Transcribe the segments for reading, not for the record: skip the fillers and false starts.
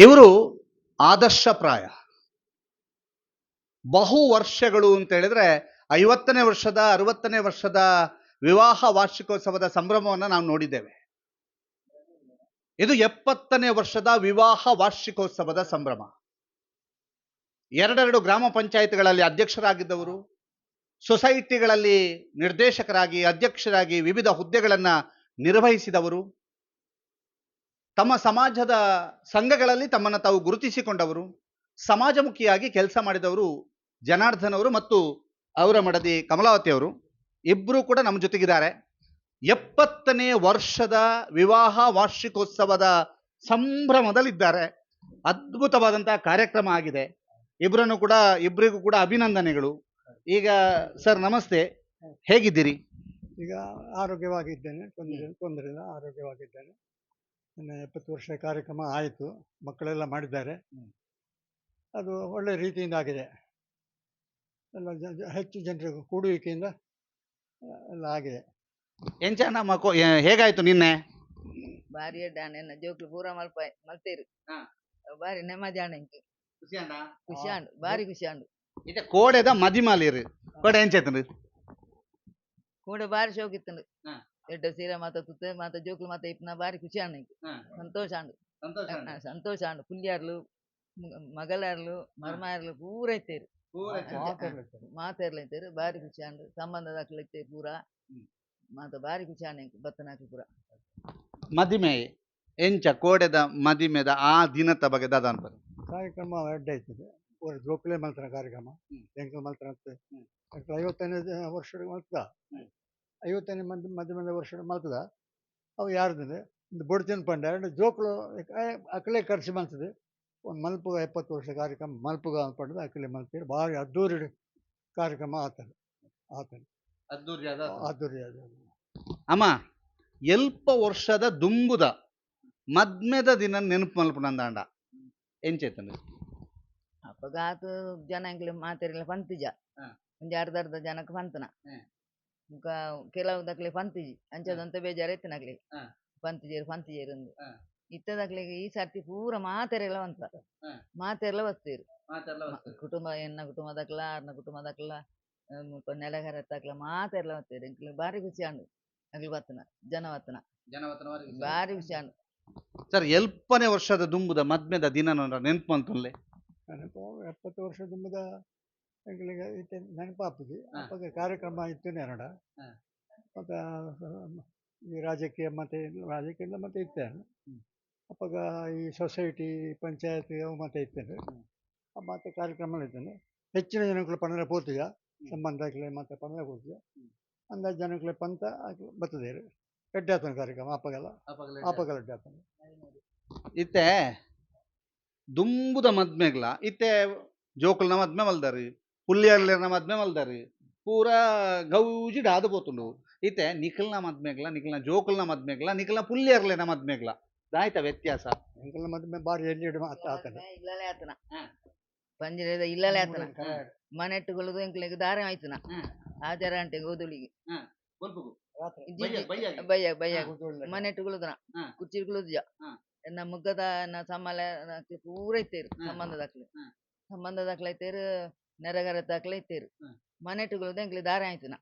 ಇವರು ಆದರ್ಶಪ್ರಾಯ. ಬಹು ವರ್ಷಗಳು ಅಂತ ಹೇಳಿದ್ರೆ 50ನೇ ವರ್ಷದ, 60ನೇ ವರ್ಷದ ವಿವಾಹ ವಾರ್ಷಿಕೋತ್ಸವದ ಸಂಭ್ರಮವನ್ನು ನಾವು ನೋಡಿದ್ದೇವೆ. ಇದು 70ನೇ ವರ್ಷದ ವಿವಾಹ ವಾರ್ಷಿಕೋತ್ಸವದ ಸಂಭ್ರಮ. ಎರಡೆರಡು ಗ್ರಾಮ ಪಂಚಾಯತ್ಗಳಲ್ಲಿ ಅಧ್ಯಕ್ಷರಾಗಿದ್ದವರು, ಸೊಸೈಟಿಗಳಲ್ಲಿ ನಿರ್ದೇಶಕರಾಗಿ, ಅಧ್ಯಕ್ಷರಾಗಿ ವಿವಿಧ ಹುದ್ದೆಗಳನ್ನು ನಿರ್ವಹಿಸಿದವರು, ತಮ್ಮ ಸಮಾಜದ ಸಂಘಗಳಲ್ಲಿ ತಮ್ಮನ್ನು ತಾವು ಗುರುತಿಸಿಕೊಂಡವರು, ಸಮಾಜಮುಖಿಯಾಗಿ ಕೆಲಸ ಮಾಡಿದವರು ಜನಾರ್ದನ್ ಅವರು ಮತ್ತು ಅವರ ಮಡದಿ ಕಮಲಾವತಿ ಅವರು ಇಬ್ಬರೂ ಕೂಡ ನಮ್ಮ ಜೊತೆಗಿದ್ದಾರೆ. 70ನೇ ವರ್ಷದ ವಿವಾಹ ವಾರ್ಷಿಕೋತ್ಸವದ ಸಂಭ್ರಮದಲ್ಲಿದ್ದಾರೆ. ಅದ್ಭುತವಾದಂತಹ ಕಾರ್ಯಕ್ರಮ ಆಗಿದೆ. ಇಬ್ಬರಿಗೂ ಕೂಡ ಅಭಿನಂದನೆಗಳು. ಈಗ ಸರ್ ನಮಸ್ತೆ, ಹೇಗಿದ್ದೀರಿ? ಈಗ ಆರೋಗ್ಯವಾಗಿದ್ದೇನೆ, ತೊಂದರೆ ತೊಂದರೆ ಇಲ್ಲ, ಆರೋಗ್ಯವಾಗಿದ್ದೇನೆ. ಇನ್ನು 70 ವರ್ಷ ಕಾರ್ಯಕ್ರಮ ಆಯಿತು, ಮಕ್ಕಳೆಲ್ಲ ಮಾಡಿದ್ದಾರೆ, ಅದು ಒಳ್ಳೆ ರೀತಿಯಿಂದ ಆಗಿದೆ. ಎಲ್ಲ ಹೆಚ್ಚು ಜನರ ಕೂಡುವಿಕೆಯಿಂದ ಎಲ್ಲ ಆಗಿದೆ. ಎಂಚ ನಮ್ಮ ಹೇಗಾಯ್ತು ನಿನ್ನೆ? ಬಾರಿ ಎಡ್ಡೆ ಆಂಡ್ ಎನ್ನ ಜೋಕ್ಲು ಪೂರ ಮಲ್ಪ ಮಲ್ತೇರು. ಬಾರಿ ನೆಮ್ಮದಿ ಆಂಡ್ ಎಂಕ್, ಖುಷಿ ಆಂಡ್, ಬಾರಿ ಖುಷಿ ಆಂಡ್. ಇತ್ತೆ ಕೋಡೆದ ಮದಿಮಾಲಿರು, ಕೋಡೆ ಎಂಚಾಯ್ತು? ಕೂಡ ಬಾರಿ ಶೋಕ್ ಇತ್ತುಂಡು. ಎಡ್ಡೆ ಸೀರೆ ಮಾತ ತುತ್ತೆ ಮಾತ ಜೋಕ್ಲು ಮಾತ ಇಪ್ಪನ ಬಾರಿ ಖುಷಿ ಆಂಡ್ ಎಂಕ್, ಸಂತೋಷ ಆಂಡ್, ಸಂತೋಷ ಆಂಡ್. ಪುಲ್ಯಾರ್ಲು, ಮಗಲಾರ್ಲು, ಮರ್ಮಾರ್ಲು ಪೂರ ಇತ್ತೇರು, ಮಾತೆರ್ಲ ಇತ್ತೇರು. ಬಾರಿ ಖುಷಿ ಆಂಡ್. ಸಂಬಂಧದಾಕ್ಲು ಇತ್ತೇರು ಪೂರ ಮಾತ, ಬಾರಿ ಖುಷಿ ಆಂಡ್ ಎಂಕ್ ಬತ್ತನಾಕ್ಲು ಪೂರ. ಮದಿಮೆ ಎಂಚ ಕೋಡೆದ ಮದಿಮೆದ ಆ ದಿನದ ಬಗ್ಗೆ ದಾದ ಅನ್ಪದು? ಕಾರ್ಯಕ್ರಮ ಎಡ್ಡೆ ಆಯ್ತದೆ. ಪೂರ ಜೋಕುಲೇ ಮಲ್ತನ ಕಾರ್ಯಕ್ರಮ, ಎಂಕ್ಲು ಮಲ್ತನ. ಎಂಕ್ಲು 50ನೇ ವರ್ಷ ಮಲ್ತದ, 50ನೇ ಮಧ್ಯಮದ ವರ್ಷ ಮಲ್ತದ. ಅವು ಯಾರ್ದಂದ್ರೆ ಒಂದು ಬೊಡ್ತಿನ ಪಂಡ ಎರಡು ಜೋಕುಲು ಅಕಲೇ ಖರ್ಚು ಮಲ್ತದೆ. ಒಂದು ಮಲ್ಪುಗ 70 ವರ್ಷ ಕಾರ್ಯಕ್ರಮ ಮಲ್ಪುಗ ಪಂಡದ ಅಕಲೆ ಮಲ್ತೀರಿ. ಭಾರಿ ಅದ್ದೂರಿ ಕಾರ್ಯಕ್ರಮ ಆತದೆ ಆತದೆ, ಅದ್ದೂರಿ ಅದು. ಅಮ್ಮ, ಎಲ್ಪ ವರ್ಷದ ದುಂಬುದ ಮದ್ಮೆದ ದಿನ ನೆನಪು ಮಲ್ಪುನಂದಾಂಡ ಎಂಚೈತಂದು? ಅಪಗ ಆತು ಜನ ಎಂಕ್ಲೆ ಮಾತೆರೆಗ್ಲ ಪಂತಿಜ, ಒಂಜಿ ಅರ್ಧ ಅರ್ಧ ಜನಕ್ಕೆ ಪಂತನ, ಬೊಕ ಕೆಲವು ದಕ್ಲೆ ಪಂತಿಜಿ. ಅಂಚದಂತ ಬೇಜಾರ್ ಇತ್ತಿನಕ್ಲೆಗ್, ಪಂತಿಜೆರ್ ಪಂತಿಜೆರ್ ಅಂದ್. ಇತ್ತದಕ್ಲೆಗ್ ಈ ಸರ್ತಿ ಪೂರ ಮಾತೆರೆಗ್ಲ ಪಂತ, ಮಾತೆರ್ಲ ಬತ್ತೇರ್. ಕುಟುಂಬ, ಎನ್ನ ಕುಟುಂಬದಕ್ಲ, ಆರ್ನ ಕುಟುಂಬದಕ್ಲ, ಮುಲ್ಪ ನೆಲೆಗರೆತ್ತಕ್ಲ ಮಾತೆರ್ಲ ಬತ್ತೇರ್. ಎಂಕ್ಲೆ ಬಾರಿ ಖುಷಿ ಆಂಡ್. ಅಕ್ಲು ಬತ್ತನ, ಜನ ಬತ್ತನ ಬಾರಿ ಖುಷಿ ಆಂಡ್. ಸರ್, ಎಲ್ಪನೇ ವರ್ಷದ ದುಂಬುದ ಮದ್ಮೆದ ದಿನ ನೆನಪು ಮಂತುನ್ಲೆ. ನೆನಪು 70 ವರ್ಷ ದುಂಬುದ ಎಂಕ್ಲೆಗ್ ಇತ್ತೆ ನೆನಪಾಪುಜಿ. ಅಪಗ ಕಾರ್ಯಕ್ರಮ ಇತ್ತು ಎರಡ. ಮತ್ತೆ ಈ ರಾಜಕೀಯ ಮತ್ತೆ ರಾಜಕೀಯ ಮತ್ತೆ ಇತ್ತೆ. ಅಪಗ ಈ ಸೊಸೈಟಿ, ಪಂಚಾಯತ್ ಅವು ಮತ್ತೆ ಇತ್ತೇನೆ, ಮತ್ತೆ ಕಾರ್ಯಕ್ರಮ ಇತ್ತೇನೆ. ಹೆಚ್ಚಿನ ಜನಕ್ಕಳು ಪಂದ್ರ ಪೋತಿಜ, ಸಂಬಂಧಕ್ಲೆ ಮತ್ತೆ ಪಂದ್ರ ಪೋತಿಜ. ಅಂದಾಜು ಜನಕ್ಕಳೆ ಪಂತ ಬರ್ತದೇರು. ಎಡ್ಡೆ ಆತನ ಕಾರ್ಯಕ್ರಮ ಅಪ್ಪಗೆಲ್ಲ, ಅಪ್ಪಗೆಲ್ಲ ಎಡ್ಡೆ ಆತನ. ಇತ್ತೆ ದುಂಬುದ ಮದ್ಮೆಗ್ಲ ಇತ್ತೆ ಜೋಕುಲ್ನ ಮದ್ಮೆ ಮಲ್ದಾರು, ಪುಲ್ಯರ್ಲೆರ್ನ ಮದ್ಮೆ ಮಲ್ದಾರು, ಪೂರ ಗೌಜಿಡ್ ಆದು ಪೋತುಂಡು. ಇತ್ತೆ ನಿಖಲ್ನ ಮದ್ಮೆಗ್ಲ, ನಿಖಲ್ನ ಜೋಕುಲ್ನ ಮದ್ಮೆಗ್ಲ, ನಿಖಲ್ನ ಪುಲ್ಯರ್ಲೆನ ಮದ್ಮೆಗ್ಲ ದಾಯ್ತ ವ್ಯತ್ಯಾಸ? ಎಂಕಲ್ನ ಮದ್ಮೆ ಬಾರಿ ಎಲ್ಲಿ ಆತನ. ಇಲ್ಲಲೇ ಆತನ ಪಂಜಿರದ ಇಲ್ಲಲೇ ಆತನ. ಮನೆಟ್ಟುಕೊಳ್ಳುದು ಎಂಕ್ಲೆಗ್ ದಾರ ಆಯ್ತನ ಆಚಾರ ಅಂಟೆ ಗೋಧುಳಿಗೆ ಬಯ್ಯ ಬಯ್ಯ ಮನೆಟ್ಟುಕೊಳ್ಳುದನ, ಕುರ್ಚಿ ಕುಳುದುಜ. ಎನ್ನ ಮುಗ್ಗದ ಎನ್ನ ಸಮ್ಮಲೆ ಪೂರ ಇತ್ತೇರು. ಸಂಬಂಧದಾಕ್ಲು ಸಂಬಂಧದಾಕ್ಲ ಇತ್ತೇರು, ನೆರೆಗರೆದಾಕ್ಲ ಇತ್ತೇರು. ಮನೆಟ್ಟುಕೊಳ್ಳುದು ಎಂಕ್ಲೆ ದಾರ ಆಯ್ತನ.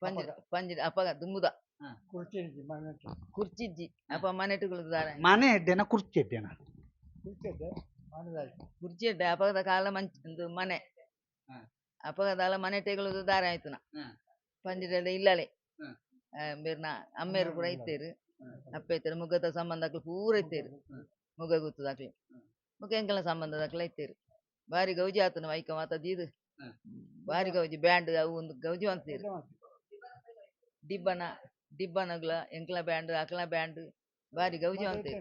ಪಂಜಿ ಪಂಜಿ ಅಪ್ಪಗ ದುಂಬುದ ಕುರ್ಚಿಜ್ಜಿ ಅಪ್ಪ ಮನೆಟ್ಟುಕೊಳ್ಳುದು ದಾರ. ಮನೆ ಎಡ್ಡೆನ ಕುರ್ಚಿ ಎಡ್ಡೆನ? ಕುರ್ಚಿ ಎಡ್ಡೆ. ಅಪ್ಪಗದ ಕಾಲ ಮಂಚ ಒಂದು ಮನೆ, ಅಪ್ಪಗದಾಲ ಮನೆ ಟೆಗಳುದು ದಾರ ಆಯ್ತನ. ಪಂಜಿದ ಇಲ್ಲಲೆ ಬೇರ್ನ ಅಮ್ಮೇರು ಪೂರ ಇತ್ತೇರು, ಅಪ್ಪ ಇತ್ತೇರು, ಮುಗ್ಗದ ಸಂಬಂಧಕ್ಲು ಪೂರ ಇತ್ತೇರು. ಮುಗ್ಗ ಗುತ್ತದಾಕ್ಲು ಮುಗ್ಗ ಎಂಕಲ್ನ ಸಂಬಂಧದಾಕ್ಲ ಇತ್ತೇರು. ಬಾರಿ ಗೌಜಿ ಆತನ ವೈಕ ಮಾತ ದೀದು, ಬಾರಿ ಗೌಜಿ. ಬ್ಯಾಂಡ್ ಅವು ಒಂದು ಗೌಜಿ ಅಂತೀರು. ಡಿಬ್ಬನ ಡಿಬ್ಬನಗ್ಲ ಎಂಕಲ ಬ್ಯಾಂಡ್ ಅಕ್ಲ ಬ್ಯಾಂಡ್ ಬಾರಿ ಗೌಜಿ ಅಂತೀರು.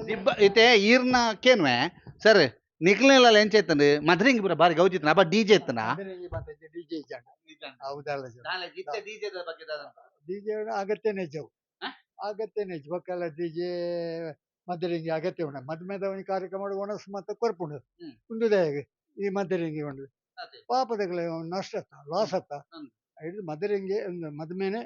ದಿಬ್ಬ ಇತ್ತೆ ಈರ್ನ ಕೇನ್ವೆ ಸರ್, ನಿಖಲ್ನೆಲ್ಲ ಎಂಚೈತಂದು ಮದ್ರಿಂಗ್ ಪೂರ ಬಾರಿ ಗೌಜಿ ಇತ್ತನ, ಅಪ್ಪ ಡಿಜೆ ಇತ್ತನ? ಡಿಜೆ ಅಗತ್ಯ ನಿಜವು, ಅಗತ್ಯ ನಿಜ. ಬೊಕ್ಕಲ್ಲ ಡಿಜೆ ಮದ್ದರಿಂಗಿ ಅಗತ್ಯ ಉಂಡು. ಮದ್ಮೆದ ಒಂಜಿ ಕಾರ್ಯಕ್ರಮ ಒಣಸ್ ಮತ್ತೆ ಕೊರ್ಪುಂಡು. ಉಂದುದೇ ಈ ಮದ್ದರಿಂಗಿ ಉಂಡು, ಪಾಪದಗ್ಲೆ ನಷ್ಟ ಅತ್ತ, ಲಾಸ್ ಅತ್ತ. ಐದು ಮದರಿಂಗಿ ಮದ್ಮೆನೆ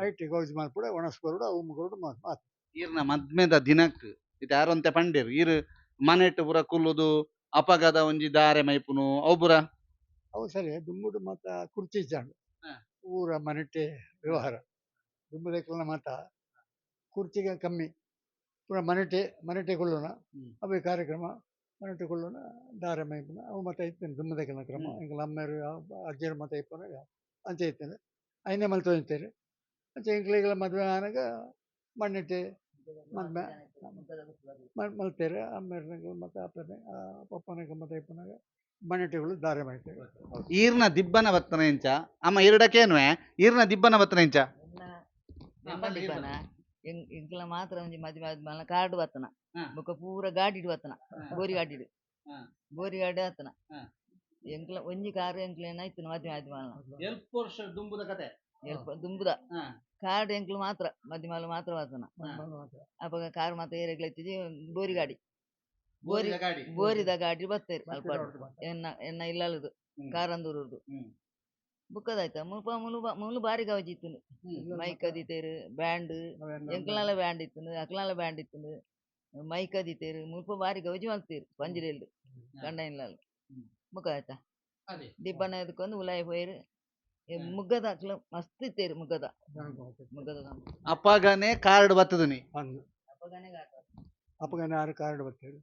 ಐಟಿ ಗೌಜಿ ಮಲ್ಪುಡ, ಒಣಸ್ ಕೊರಡು, ಅವು ಕೊರಡು ಮಾತು. ಈರ್ನ ಮದ್ಮೆದ ದಿನಕ್ ಇದು ಯಾರಂತೆ ಪಂಡೇರು ಈರ್ ಮನೆಟ್ ಪೂರ ಕುಲ್ಲುದು ಅಪಗದ ಒಂಜಿ ದಾರೆ ಮೈಪುನು ಅವು ಪೂರ ಅವು ಸರಿ ದುಂಬುಡು ಮಾತ ಕುರ್ಚಿ ಇಜ್ಜಾಂಡ್ ಪೂರ ಮನೆಟ್ಟೆ ವ್ಯವಹಾರ ದುಂಬುದಕ್ಲೆನ ಮಾತ ಕುರ್ಚಿಗೆ ಕಮ್ಮಿ ಪೂರ ಮನೆಟೆ ಮನೆಟೆ ಕುಲ್ಲುನ ಅವೇ ಕಾರ್ಯಕ್ರಮ ಮನೆಟೆ ಕುಲ್ಲುನ ದಾರೆ ಮೈಪುನ ಅವು ಮಾತ ಇತ್ತಿನ ದುಂಬುದಕ್ಲೆನ ಕ್ರಮ ಎಂಕಲ್ನ ಅಮ್ಮೆರ್ ಅಜ್ಜೆರ್ ಮಾತ ಇಪ್ಪುನಗ ಅಂಚ ಇತ್ತಿನ ಐನೇ ಮಲ್ತೊಂದಿತ್ತೆರ್ ಅಂಚ ಎಂಕ್ಲೆಗ್ಲ ಮದುವೆ ಆನಗ ಮಣ್ಣಿಟ್ಟೆ ಮದ್ಮೆ ಮಲ್ತೆರ್ ಅಮ್ಮೆರ್ನಗ ಮಾತ ಅಪ್ಪೆನ ಪಪ್ಪನಗ ಮಾತ ಇಪ್ಪುನಗ ಮನೆಟೆಗಳು ದಾರೆ ಮೈತೆರ್. ಈರ್ನ ದಿಬ್ಬನ ಬತ್ತನ ಎಂಚ ಅಮ್ಮ ಈರ್ಡಕೇನುವೆ ಈರ್ನ ದಿಬ್ಬನ ಬತ್ತನ ಎಂಚ ಎನ್ನ ದಿಬ್ಬನ ಎಂಕ್ಲ ಮಾತ್ರ ಒಂಜಿ ಮದಿಮೆ ಆದ್ಮೇಲೆ ಕಾರ್ಡ್ ಬತ್ತನ ಬೊಕ್ಕ ಪೂರ ಗಾಡಿಡ್ ಬತ್ತನ ಬೋರಿ ಗಾಡಿಡ್ ಬೋರಿ ಗಾಡಿ ಆತನ ಎಂಕ್ಲ ಒಂಜಿ ಕಾರ್ ಎಂಕ್ಲೇನ ಇತ್ತಿನ ಮದಿಮೆ ಆದ್ಮೇಲೆ ಎಲ್ಪ ವರ್ಷ ದುಂಬುದ ಕತೆ ಎಲ್ಪ ದುಂಬುದ ಕಾರ್ಡ್ ಎಂಕ್ಲು ಮಾತ್ರ ಮದಿಮಾಲು ಮಾತ್ರ ಬತ್ತನ ಅಪಗ ಕಾರ್ ಮಾತ್ರ ಏರೆಗ್ಲ ಇತ್ತಿಜಿ ಬೋರಿ ಗಾಡಿ ಬೋರಿ ಬೋರಿದ ಗಾಡಿ ಬತ್ತೇರು ಅಲ್ಪ ಎನ್ನ ಎನ್ನ ಇಲ್ಲಲುದು ಕಾರಂದೂರುದು ಬುಕ್ಕದಾಯ್ತ ಮುಲ್ಪ ಮುಲು ಮುಲು ಬಾರಿ ಗೌಜಿ ಇತ್ತುಂಡು ಮೈಕ್ ಅದಿತೇರು ಬ್ಯಾಂಡ್ ಎಂಕ್ಲನಾಲ ಬ್ಯಾಂಡ್ ಇತ್ತುಂಡು ಅಕ್ಲನಾಲ ಬ್ಯಾಂಡ್ ಇತ್ತುಂಡು ಮೈಕ್ ಅದಿತೇರು ಮುಲ್ಪ ಬಾರಿ ಗೌಜಿ ಮಲ್ತೇರು ಪಂಜಿರೇಲ್ಡು ಗಂಡ ಇಲ್ಲಲ್ ಬುಕ್ಕ ಆಯ್ತಾ ದಿಬ್ಬನ ಎದ್ಕೊಂದು ಉಲಾಯಿ ಪೋಯೆರ್ ಮುಗ್ಗದ ಅಕ್ಲ ಮಸ್ತ್ ಇತ್ತೇರು ಮುಗ್ಗದ ಮುಗ್ಗದ ಅಪ್ಪಗನೆ ಕಾರ್ಡ್ ಬತ್ತದನಿ ಅಂದ್ ಅಪ್ಪಗನೆ ಆರು ಕಾರ್ಡ್ ಬತ್ತೇರು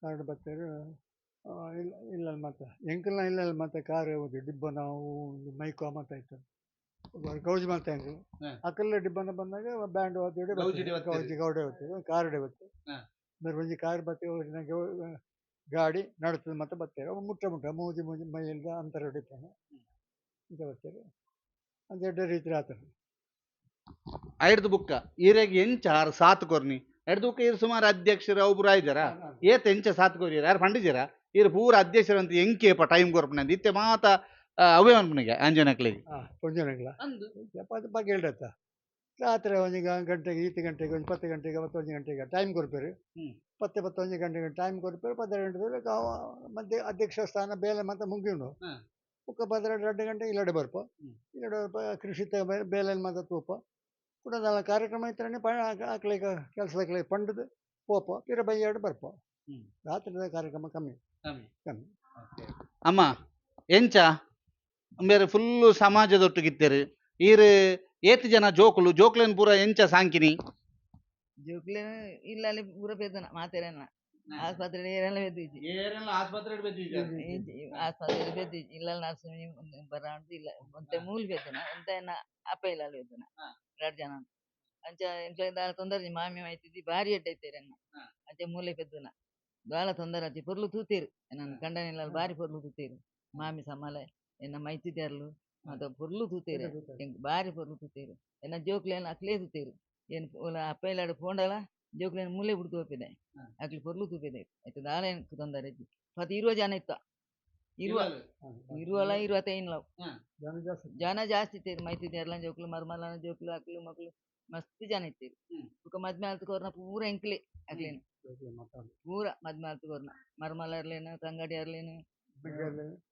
ಕಾರ್ಡ್ ಬತ್ತೇರು ಇಲ್ಲ ಇಲ್ಲ ಮತ್ತೆ ಎಂಕಲ್ನ ಇಲ್ಲ ಮತ್ತೆ ಕಾರ್ ಒಂದು ಡಿಬ್ಬನ ಒಂದು ಮೈಕು ಮತ್ತೆ ಇತ್ತು ಗೌಜಿ ಮಲ್ತ ಎಂಕಲ್ ಅಕಲ್ಲ ಡಿಬ್ಬನ ಬಂದಾಗ ಬ್ಯಾಂಡ್ ಗೌಜಿ ಗೌಡೆ ಬರ್ತದೆ ಕಾರ್ ಬರ್ತದೆ ಬೇರೆ ಒಂಜಿ ಕಾರ್ ಬತ್ತೆ ಗಾಡಿ ನಡ್ತದೆ ಮತ್ತೆ ಬತ್ತೇರು ಮುಟ್ಟ ಮುಟ್ಟ ಮೂಜಿ ಮೂಜಿ ಮೈಲ್ದ ಅಂತರ ಹಿಡಿತಾನೆ ಇಂಚ ಬತ್ತೇರು ಅಂತ ಎಡ್ಡೆ ರೀತಿ ಆತದೆ. ಐಡ್ದು ಬುಕ್ಕ ಈರೆಗ್ ಎಂಚ ಆರು ಸಾತ್ ಕೊರ್ನಿ ಐಡ್ದು ಬುಕ್ಕ ಈರ್ ಸುಮಾರು ಅಧ್ಯಕ್ಷರು ಅವು ಪೂರ ಆಯ್ದಾರ ಏತ್ ಎಂಚ ಸಾತ್ ಕೊರಿಯರ್ ಯಾರು ಪಂಡಿಜರ ಈರ್ ಪೂರ ಅಧ್ಯಕ್ಷರು ಅಂತ ಎಂಕೇಪ ಟೈಮ್ ಕೊರ್ಪುನ ಇತ್ತೆ ಮಾತ ಅವೇ ಅನ್ಪುನಿಗೆ ಆಂಜನಕ್ಲಿಗೆ ಪೊಂಜನಗ್ಲ ಬಗ್ಗೆ ಹೇಳ್ದತ್ತ ರಾತ್ರಿ ಒಂಜಿ ಗಂಟೆಗೆ ಈತ್ ಗಂಟೆಗೆ ಒಂಜಿ 10 ಗಂಟೆಗೆ 11 ಗಂಟೆಗೆ ಟೈಮ್ ಕೊರ್ಪೇರು 10 11 ಗಂಟೆಗೆ ಟೈಮ್ ಕೊರ್ಪೇರು 12 ಗಂಟೆ ಮಧ್ಯೆ ಅಧ್ಯಕ್ಷ ಸ್ಥಾನ ಬೇಲೆ ಮತ್ತೆ ಮುಗಿಯುಂಡು ಬೊಕ್ಕ 12 2 ಗಂಟೆ ಇಲ್ಲಡೆ ಬರ್ಪ ಇಲ್ಲಡೆ ಬರ್ಪ ಕೃಷಿ ಬೇಲೆ ಮತ್ತೆ ತೂಪ ಕೂಡ ಕಾರ್ಯಕ್ರಮ ಇತ್ತರನೆ ಆಕ್ಲಿಗ ಕೆಲಸದಾಕ್ಲಿಗೆ ಪಂಡದು ಪೋಪ ಪಿರ ಬೈಯಾಡು ಬರ್ಪ ರಾತ್ರಿದ ಕಾರ್ಯಕ್ರಮ ಕಮ್ಮಿ ಕಮ್ಮಿ. ಅಮ್ಮ ಎಂಚ ಬೇರೆ ಫುಲ್ಲು ಸಮಾಜದೊಟ್ಟಿಗಿತ್ತೇರು ಈರು ಏತ್ ಜನ ಜೋಕುಲು ಜೋಕ್ಲೇನ್ ಪೂರ ಎಂಚ ಸಾಂಕಿನಿ ಜೋಕ್ಲೇನು ಇಲ್ಲ ಅಲ್ಲಿ ಪೂರ ಪೆದ್ದನ ಮಾತೆರೆನ್ನ ಆಸ್ಪತ್ರೆ ಏರೆಲ್ಲ ಪೆದ್ದಿಜಿ ಆಸ್ಪತ್ರೆ ಆಸ್ಪತ್ರೆ ಪೆದ್ದಿಜಿ ಇಲ್ಲ ನರ್ಸಿಂಗ್ ಬರ ಇಲ್ಲ ಒಂತೆ ಮೂಲು ಪೆದ್ದನ ಒಂತೆ ಅಪ್ಪ ಇಲ್ಲ ಅಲ್ಲಿ ಪೆದ್ದನ ಎರಡು ಜನ ಅಂಚ ಎಂಕ್ಲೆ ದಾಲ ತೊಂದರೆ ಮಾಮಿ ಮಾಯ್ತಿದ್ದಿ ಭಾರಿ ಎಡ್ಡೆ ಐತೇರು ಎನ್ನ ಅಂಚ ಮೂಲೆ ಪೆದ್ದುನ ದಾಲ ತೊಂದರೆ ಆಚೆ ಪೊರ್ಲು ತೂತೇರು ನನ್ನ ಗಂಡನಿಲ್ಲ ಬಾರಿ ಪೊರ್ಲು ತೂತೇರು ಮಾಮಿ ಸಮಾಲೆ ಎನ್ನ ಮೈತಿದ್ದಾರ್ಲು ಮತ್ತೆ ಪೊರ್ಲು ತೂತೇರು ಎಂಕ್ ಬಾರಿ ಪೊರ್ಲು ತೂತೇರು ಎನ್ನ ಜೋಕ್ಲೇನ ಅಕ್ಲೇ ತೂತೇರು ಏನು ಅಪ್ಪ ಇಲ್ಲಾಡು ಪೋಂಡಲ ಜೋಕ್ಲೇನ ಮೂಲೆ ಬಿಡ್ತು ಹೋಪಿದೆ ಅಕ್ಲಿ ಪೊರ್ಲು ತೂಪಿದೆ ಆಯ್ತು ದಾಲ ಎಂಕ್ ತೊಂದರೆ ಇಜ್ಜಿ ಪತ್ತು 20 ಜನ ಇತ್ತ ಇರುವಲ್ಲ 25 ಜನ ಜಾಸ್ತಿ ಇತ್ತೇರು ಮೈತಿದ್ದಾರ್ಲ ಜೋಕ್ಲು ಮರ್ಮಲನ ಜೋಕ್ಲು ಅಕ್ಲು ಮಕ್ಳು ಮಸ್ತ್ ಜನ ಇತ್ತೇರು ಬೊಕ್ಕ ಮದ್ಮೆ ಆಲ್ತ್ ಕೊರ್ನ ಪೂರ ಎಂಕ್ಲೆ ಅಕ್ಲೇನ ಪೂರ ಮದ್ಮೆ ಆಲ್ತ್ ಕೊರ್ನ ಮರ್ಮಲರ್ಲೇನು ತಂಗಡಿಯರ್ಲೇನು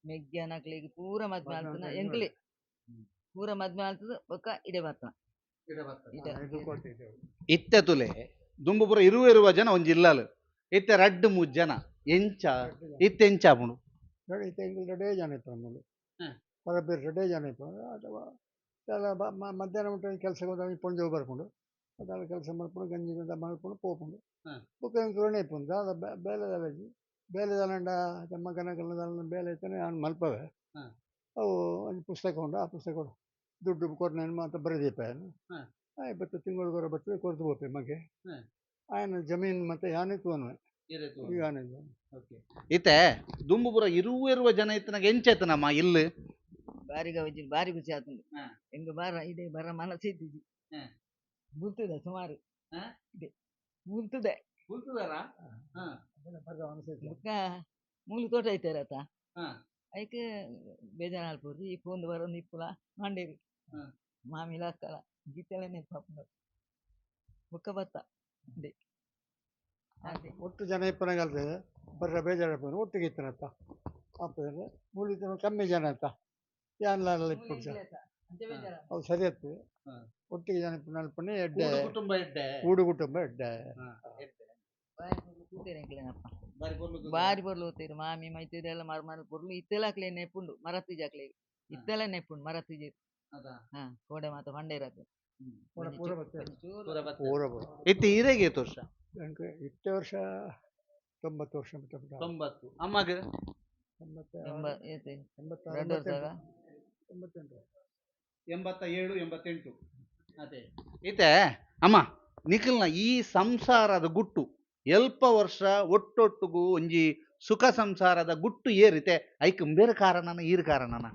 ಮೆಗ್ಯನಕ್ಲೆಗ್ ಪೂರ ಮದ್ಮೆ ಆಲ್ತನ ಎಂಕ್ಲೆ ಪೂರ ಮದ್ಮೆ ಆಲ್ತದ ಬೊಕ್ಕ ಇಡೆ ಬರ್ತನ ಇತ್ತೆ ತುಲೆ ದುಂಬು ಪೂರ ಇರುವ ಇರುವ ಜನ ಒಂಜಿ ಇಲ್ಲಲು ಇತ್ತೆ ರಡ್ಡ್ ಮೂಜ್ ಜನ ಎಂಚ ಇತ್ತೆ ಎಂಚ ಆಪುಂಡು ಇತ್ತೆ ಎಂಕುಲು ರಡ್ಡೇ ಜನ ಇಪ್ಪುನ ಮೂಲು ಪರಬೇರು ರಡ್ಡೇ ಜನ ಇಪ್ಪುನ ಅಥವಾ ಮಧ್ಯಾಹ್ನ ಮುಟ್ಟ ಕೆಲಸಕ್ಕೆ ಹೋದಾಗ ಪೊಂಜೋವು ಬರ್ಪುಂಡು ದಾಲ ಕೆಲಸ ಮಲ್ಪುಂಡು ಗಂಜಿ ಮಲ್ಪುಂಡು ಪೋಪುಂಡು ಬೊಕ್ಕ ಎಂಕುಲು ಇಪ್ಪುಂಡು ದಾದ ಬೇಲೆ ದಾಲ ಬೇಲೆ ದಾಲಂಡ ಮಗನಗಲ ದಾಲ ಬೇಲೆ ಇತ್ತನೆ ಅವ್ನು ಮಲ್ಪವೆ ಅವು ಒಂಜಿ ಪುಸ್ತಕ ಉಂಡು ಆ ಪುಸ್ತಕ ಉಂಡು ದುಡ್ಡು ಕೊರ್ನೇನು ಮಾತ ಬರೆದೀಪ ಆಯ್ ಬತ್ತು ತಿಂಗಳಿಗೊರ ಬರ್ತದೆ ಕೊರ್ದು ಪೋಪೆ ಮಗೆ ಆಯನ ಜಮೀನು ಮತ್ತೆ ಯಾನೇ ತೂವನ್ವೆ ಯಾನೇ ಇತ್ತೆ ದುಂಬು ಪೂರ ಇರುವ ಇರುವ ಜನ ಇತ್ತನಾಗ ಎಂಚ ಆಯ್ತನಮ್ಮ ಇಲ್ಲು ಬಾರಿ ಗೌಜಿ ಬಾರಿ ಖುಷಿ ಆತುಂಡು ಎಂಕ್ ಬಾರ ಇಡೆ ಬರ ಮನಸ್ಸು ಇತ್ತಿಜಿ ಬುಲ್ತುದ ಸುಮಾರು ಇದೆ ಬುಲ್ತುದೆ ಬೊಕ್ಕ ಮೂಲು ತೋಟ ಐತೆರತ ಐಕ್ ಬೇಜಾರು ಆಲ್ಪೊರ್ದು ಈ ಪೋಂದು ಬರೊಂದು ಇಪ್ಪುಲ ಮಂಡೇರು ಮಾಮಿಲ ಅಕ್ಕಲ ಗೀತೆಲ ನೆನಪಾಪುಂಡು ಬೊಕ್ಕ ಬತ್ತ ಇದೆ ಅದೇ ಒಟ್ಟು ಜನ ಇಪ್ಪನಾಗ ಅಲ್ತದೆ ಬರ್ರ ಬೇಜಾರು ಒಟ್ಟಿಗೆ ಇತ್ತನತ್ತ ಆಪುಜಿ ಮೂಲು ಇತ್ತಿನ ಕಮ್ಮಿ ಜನ ಅತ್ತ ಯಾನ್ಲ ಇಪ್ಪುಜ ಅವು ಸರಿ ಆಗ್ತದೆ ಒಟ್ಟಿಗೆ ಜನ ಇಪ್ಪುನ ಅಲ್ಪನೆ ಎಡ್ಡೆ ಕುಟುಂಬ ಎಡ್ಡೆ ಕೂಡು ಕುಟುಂಬ ಎಡ್ಡೆ. ತೂತೇರು ಎಂಕ್ಲೆನಪ್ಪ. ಬಾರಿ ಪೊರ್ಲು ತೂತೇರು ಮಾಮಿ ಮೈತೇರೆಲ್ಲ ಮರ್ ಮರ್ ಪೊರ್ಲು ಇತ್ತೆಲ ಅಕ್ಲೆ ನೆಪುಂಡು ಮರತ್ತು ಜಾಕ್ಲೆ ಇತ್ತೆಲ ನೆಪುಂಡು ಮರತ್ತು ಜೇರು. ಹಾ ಕೋಡೆ ಮಾತ ಪಂಡೇರದು. ಪೂರ ಬತ್ತೇರು. ಪೂರ ಪೂರ. ಇತ್ತೆ ಈರೆಗೆ ಏತ್ ವರ್ಷ? ಎಂಕ್ ಇತ್ತೆ ವರ್ಷ 90 ವರ್ಷ ಮುಟ್ಟ. 90. ಅಮ್ಮಗ್? ಏತ್? 86. ರಡ್ಡ್ ವರ್ಷದ? 88. 87 88. ಅದೇ ಇತ್ತೆ ಅಮ್ಮ ನಿಖಲ್ನ ಈ ಸಂಸಾರದ ಗುಟ್ಟು ಎಲ್ಪ ವರ್ಷ ಒಟ್ಟೊಟ್ಟುಗು ಒಂಜಿ ಸುಖ ಸಂಸಾರದ ಗುಟ್ಟು ಏರಿತೆ ಐಕ್ ಬೇರೆ ಕಾರಣನ ಈರು ಕಾರಣನ?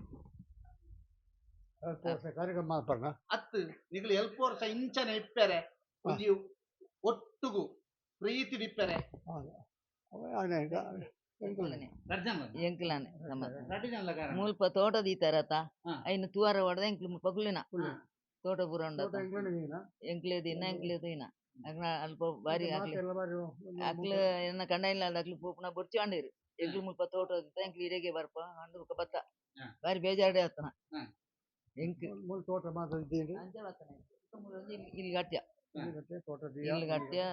ಅಲ್ಪ ವರ್ಷ ಕಾರ್ಯಕ್ರಮ ಮಲ್ಪರ್ನ. ಅತ್ತು ನಿಗಲು ಎಲ್ಪ ವರ್ಷ ಇಂಚನೆ ಇಪ್ಪೆರೆ ಒಂಜಿ ಒಟ್ಟುಗು ಪ್ರೀತಿ ಇಪ್ಪೆರೆ. ಎಂಕುಲ್ನೆ. ಎಂಕ್ಲಾನೆ ಮುಲ್ಪ ತೋಟ ದೀತಾರತ ಐನ್ ತೂವಾರ ಹೊಡೆದ ಎಂಕ್ಲು ಮುಲ್ಪ ಕುಲ್ಲಿನ ತೋಟ ಪೂರ ಉಂಡತ ಎಂಕ್ಲೆ ದಿನ ಎಂಕ್ಲೆ ದಿನ ಅಗ್ನ ಅಲ್ಪ ಬಾರಿ ಅಕ್ಲೆ ಅಕ್ಲು ಎನ್ನ ಕಂಡ ಇಲ್ಲ ಅಕ್ಲು ಪೋಪುನ ಬೊರ್ಚಿ ಅಂಡೇರು ಎಂಕ್ಲು ಮುಲ್ಪ ತೋಟ ದೀತ ಎಂಕ್ಲು ಇರೆಗೆ ಬರ್ಪ ಅಂಡು ಬೊಕ್ಕ ಬತ್ತ ಬಾರಿ ಬೇಜಾರ್ಡೆ ಆತನ ಎಂಕ್ ಮೂಲು ತೋಟ ಮಾತ ಇದ್ದೀರಿ. ಅಂಚ ಬತ್ತನ ಇಲ್ಲಿ ಗಟ್ಯ ತೋಟ ಇಲ್ಲಿ ಗಟ್ಯ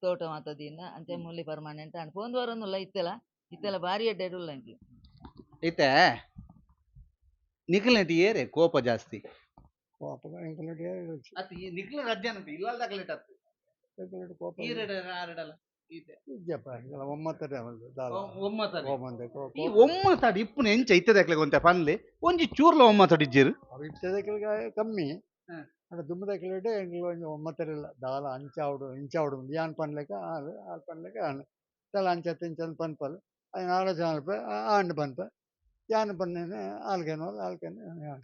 ತೋಟ ಮಾತ ದೀನ ಅಂಚ ಮುಲ್ಲಿ ಪರ್ಮನೆಂಟ್ ಅಂಡ್ ಪೋಂದು ವರೊಂದುಲ್ಲ ಇತ್ತೆಲ ಇತ್ತೆಲ ಬಾರಿ ಎಡ್ಡೆ ಉಲ್ಲ ಎಂಕ್ಲು. ಇತ್ತೆ ನಿಖಲ್ನೆಟ್ ಏರೆ ಕೋಪ ಜಾಸ್ತಿ? ಕೋಪ ಎಂಕುಲ್ನೆಟ್ ಏರೆ ಅತ್ತು ಈ ನಿಖಲ್ ರಜ್ಜನಂತೆ ಇಲ್ಲಲ್ದಾಗಲೇಟ್ ಅತ್ತು. ಎಂಕುಲ್ನೆಟ್ ಕೋಪ ಈರೆಡ ಆರೆಡಲ ಈತೆ ಇಜ್ಜಪ್ಪ ಎಂಕಲ ಒಮ್ಮತ್ತಡೆ ದಾಲ. ಒಮ್ಮತಡೆ. ಒಮ್ಮಂದೆ. ಈ ಒಮ್ಮತಡಿ ಇಪ್ಪುನ ಎಂಚ ಇತ್ತದಕ್ಲೆ ಗೊಂತೆ ಪನ್ಲೆ ಒಂಜಿ ಚೂರ್ಲ ಒಮ್ಮತಡಿ ಇಜ್ಜೆರು. ಅವು ಇತ್ತದಕ್ಲೆಗ್ ಕಮ್ಮಿ ಅಂಡ ದುಂಬುದಕ್ಲೆಡ್ ಎಂಕ್ಲು ಒಂಜಿ ಒಮ್ಮತ್ತರಿಲ್ಲ ದಾಲ ಅಂಚಾವಡು ಇಂಚಾವಡು ಯಾನ್ ಪನ್ಲೆಕ ಆಲ್ ಆಲ್ ಪನ್ಲೆಕ ಆನ್ ದಾಲ ಅಂಚ ಇಂಚ ಪನ್ಪಲ್ ಐನ್ ಆಲೋಚನೆ ಮಲ್ಪೆ ಆಂಡ್ ಪನ್ಪೆ ಯಾನ್ ಪನ್ನೇನೆ ಆಲ್ಗೆನೋಲ್ ಆಲ್ಕೆನೆ ಯಾನ್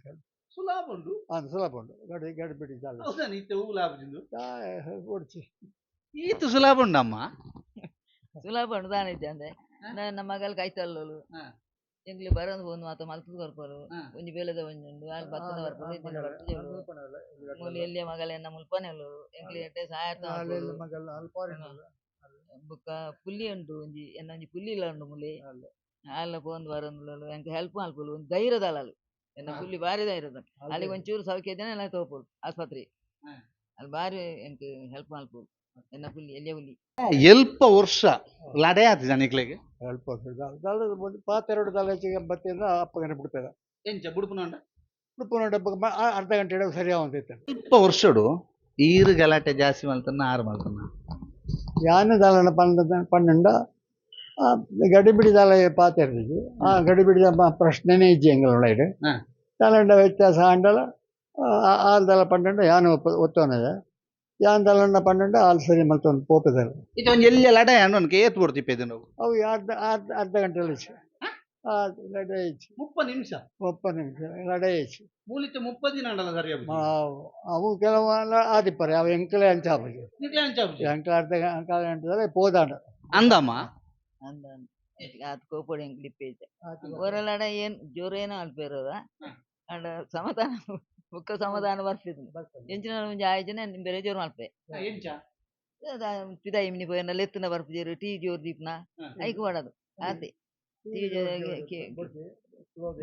ಸುಲಾಭ ಉಂಡು. ಆಂದ್ ಸುಲಭ ಉಂಡು ಗಡಿ ಗಡಿಬಿಡಿ ದಾಲ. ಹೌದಾ ಇತ್ತೆ ಹೂ ಲಾಭ ಉಂಡು. ಬೊಡ್ಚಿ ಈತ್ ಸುಲಭ ಉಂಡಮ್ಮ. ಸುಲಭ ಉಂಡು ದಾನ ಇಜ್ಜಂದೆ ನನ್ನ ಮಗಲ್ ಕೈತಲ್ಲೋಲು ಎಂಕ್ಲು ಬರೋದು ಪೋಂದು ಮಾತ ಮಲ್ತುದು ಕೊರ್ಪರು ಒಂಜಿ ಬೇಲೆದ ಒಂಜಿ ಉಂಡು ಆಲ್ ಬತ್ತದ ಬರ್ಪುಂಡು ಇಜ್ಜಿಂಡ ಬರ್ಪುಜೆರ್ ಮೂಲು ಎಲ್ಲಿಯ ಮಗಲ್ ಎನ್ನ ಮುಲ್ಪನೆ ಉಲ್ಲೋಲು ಎಂಕ್ಲು ಎಡ್ಡೆ ಸಹಾಯ ಬೊಕ್ಕ ಪುಲ್ಲಿ ಉಂಡು ಒಂಜಿ ಎನ್ನ ಒಂಜಿ ಪುಲ್ಲಿ ಇಲ್ಲ ಉಂಡು ಮುಲಿ ಆಲ್ಲ ಪೋಂದು ಬರೋದು ಎಂಕ್ ಹೆಲ್ಪ್ ಮಲ್ಪೊಲು ಒಂಜಿ ಧೈರ್ಯದ ಅಲ್ಲ ಎನ್ನ ಪುಲ್ಲಿ ಬಾರಿ ಧೈರ್ಯದ ಅಲ್ಲಿಗೆ ಒಂಚೂರು ಸೌಖ್ಯ ಇದ್ದೇನೆ ಎಲ್ಲ ತೋಪೊಲು ಆಸ್ಪತ್ರೆ ಅಲ್ಲಿ ಬಾರಿ ಎಂಕ್ ಹೆಲ್ಪ್ ಮಲ್ಪೊಲು ಎನ್ನ ಪುಲ್ಲಿ ಎಲ್ಲಿಯ ಪುಲ್ಲಿ. ಎಲ್ಪ ವರ್ಷ ಲಡೆ ಆತು ಜನಿಕ್ಲೆಗ್? ಅಲ್ಪ ವರ್ಷ ದಾಲ ಪಾತೆರಡು ದಾಲ ಹೆಚ್ಚಿಗೆ ಬತ್ತಿಂದ ಅಪ್ಪಗನೆ ಬಿಡ್ತದೆ. ಎಂಚ ಬುಡುಪುನ ಉಂಡ? ಬುಡುಪುನ ಅರ್ಧ ಗಂಟೆ ಸರಿ ಆವಂತಿತ್ತು. ಎಲ್ಪ ವರ್ಷಡು ಈರು ಗಲಾಟೆ ಜಾಸ್ತಿ ಮಲ್ತನ್ನ ಆರು ಮಲ್ತನ್ನ? ಯಾನ್ ದಾಲನ ಪನ್ನಂಡ ಗಡಿಬಿಡಿ ದಾಲ ಪಾತೆರ್ದಿಜಿ ಆ ಗಡಿಬಿಡಿದ ಪ್ರಶ್ನೆನೇ ಇಜ್ಜಿ ಎಂಗಳೊಳಗೆ ದಾಲಂಡ ವ್ಯತ್ಯಾಸ ಆಂಡಲ ಆಲ್ ದಾಲ ಪನ್ನಂಡ ಯಾನ್ ಒತ್ತೊನದೆ ಯಾನ್ ದಾಲಂಡ ಪನ್ನಂಡ ಆಲ್ ಸರಿ ಮಲ್ತೊಂದು ಪೋಪೆದಲ್ಲ. ಇದು ಒಂಜಿ ಎಲ್ಲಿ ಲಡೆ ಅಂಡ್ ಏತ್ ಬೊಡ್ತಿಪ್ಪೆದು ನಾವು? ಅವು ಅರ್ಧ ಅರ್ಧ ಅರ್ಧ ಗಂಟೆ ಲಡೆ ಇಜ್ಜಿ. 30 ನಿಮಿಷ? 30 ನಿಮಿಷ ಲಡೆ ಇಜ್ಜಿ. ಮೂಲಿತ್ತೆ 30 ದಿನ ಅಂಡಲ ಸರಿ ಅವು ಕೆಲವು ಆದಿಪ್ಪರೆ ಅವು ಎಂಕಲೆ ಅಂಚ ಆಪುಜಿ. ನಿಕ್ಲೆ ಅಂಚ ಆಪುಜಿ? ಎಂಕ್ಲೆ ಅರ್ಧ ಗಂಟೆ ಪೋದಾಂಡ. ಅಂದಮ್ಮ? ಅಂದ ಆತ್ ಕೋಪೊಡು ಎಂಕ್ಲು ಇಪ್ಪೆಜೆ ಒರ ಲಡ ಏನ್ ಜೋರು ಏನೋ ಅಲ್ಪೇರೋದ ಅಂಡ ಸಮಾಧಾನ ಬೊಕ್ಕ ಸಮಾಧಾನ ಬರ್ಪಿದ್ದು ಎಂಚಿನ ಒಂಜಿ ಆಯ್ಜನ ಬೇರೆ ಜೋರು ಮಲ್ಪೆ ಎಂಚ? ಪಿದಾಯಿ ಮಿನಿ ಪೋಯನ ಲೆತ್ತುನ ಬರ್ಪುಜೆರು ಟೀ ಜೋರು ದೀಪ್ನ ಐಕ್ ವಾಡದು ಆತೆ ಟೀ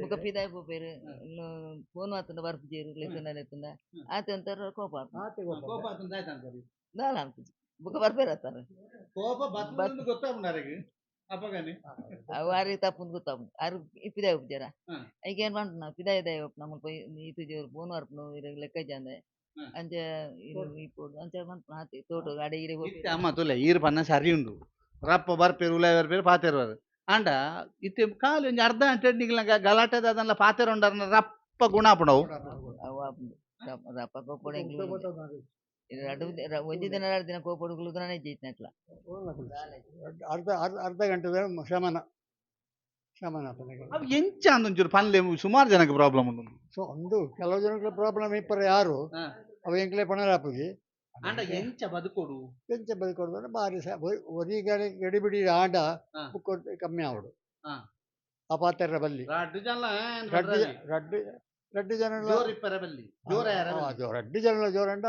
ಬೊಕ್ಕ ಪಿದಾಯಿ ಪೋಪೆರು ಫೋನ್ ಆತುಂಡ ಬರ್ಪುಜೆರು ಲೆತ್ತುಂಡ ಲೆತ್ತುಂಡ ಆತೆ ಒಂಥರ ಕೋಪ ಕೋಪ ಆತುಂಡ ಆಯ್ತು ದಾಲ ಅನ್ಪುಜಿ ಬೊಕ್ಕ ಬರ್ಪೇರು ಆತಾರ. ಕೋಪ ಬರ್ತದೆ ಗೊತ್ತಾಪುಂಡು ಅರೆಗ್ ಅಪಗನೆ. ಅವು ಆರಿಗೆ ತಪ್ಪುಂದು ಗೊತ್ತಾಪುಂಡು ಆರು ಪಿದಾಯಿ ಉಪ್ಪುಜೆರ ಐಕ್ ಏನ್ ಪನ್ಪುನ ಪಿದಾಯಿ ದಾಯಿ ಉಪ್ಪುನ ಮುಲ್ಪ ಈತ್ ಜೋರು ಫೋನ್ ಬರ್ಪುಂಡು ಇರೆಗ್ ಲೆಕ್ಕ ಇಜ್ಜಂದೆ ಅಂಚ ಇಪ್ಪೊಡು ಅಂಚ ಪನ್ಪುನ ಆತೆ ತೋಟ ಅಡೆ ಇರೆ ಇತ್ತೆ ಅಮ್ಮ ತುಲೆ ಈರು ಪನ್ನ ಸರಿ ಉಂಡು ರಪ್ಪ ಬರ್ಪೇರು ಉಲಾಯಿ ಬರ್ಪೇರು ಪಾತೆರುವರು ಆಂಡ ಇತ್ತೆ ಖಾಲಿ ಒಂಜಿ ಅರ್ಧ ಗಂಟೆ ನಿಗ್ಲ ಗಲಾಟೆ ದಾದನ್ಲ ಪಾತೆರ ಉಂಡರ್ನ ರಪ್ಪ ಗುಣ ಆಪುಂಡವು. ಅವು ಆಪುಂಡು ರಪ್ಪ ಕೋಪೊಡು ಎಂಕ್ಲು ರಡ್ಡ್ ಒಂಜಿ ದಿನ ರಡ್ಡ್ ದಿನ ಕೋಪೊಡು ಕುಲ್ಲುದನೇ ಇಜ್ಜಿ ಅರ್ಧ ಅರ್ಧ ಗಂಟೆ ಶಮನ ಶಮನ ಆಪುಂಡು. ಅವು ಎಂಚ ಅಂದ್ ಒಂಚೂರು ಪನ್ಲೆ ಸುಮಾರು ಜನಕ್ಕೆ ಪ್ರಾಬ್ಲಮ್ ಉಂಡು. ಸೊ ಒಂದು ಕೆಲವು ಜನಕ್ಕೆ ಪ್ರಾಬ್ಲಮ್ ಇಪ್ಪರೆ ಯಾರು ಅವು ಎಂಕ್ಲೆ ಪಣರ ಆಪುಜಿ. ಆಂಡ ಎಂಚ ಬದುಕೊಡು? ಎಂಚ ಬದುಕೊಡು ಅಂದ್ರೆ ಬಾರಿ ಒರಿ ಗಡಿ ಗಡಿಬಿಡಿ ಆಂಡ ಬುಕ್ಕ ಕಮ್ಮಿ ಆವಡು ಆ ಪಾತೆರ ಬಲ್ಲಿ ರಡ್ಡು ಜನ ರಡ್ಡು ರಡ್ಡು ರಡ್ಡು ಜನ ಜೋರು ಇಪ್ಪರೆ ಬಲ್ಲಿ ಜೋರ ರಡ್ಡು ಜನ ಜೋರಂಡ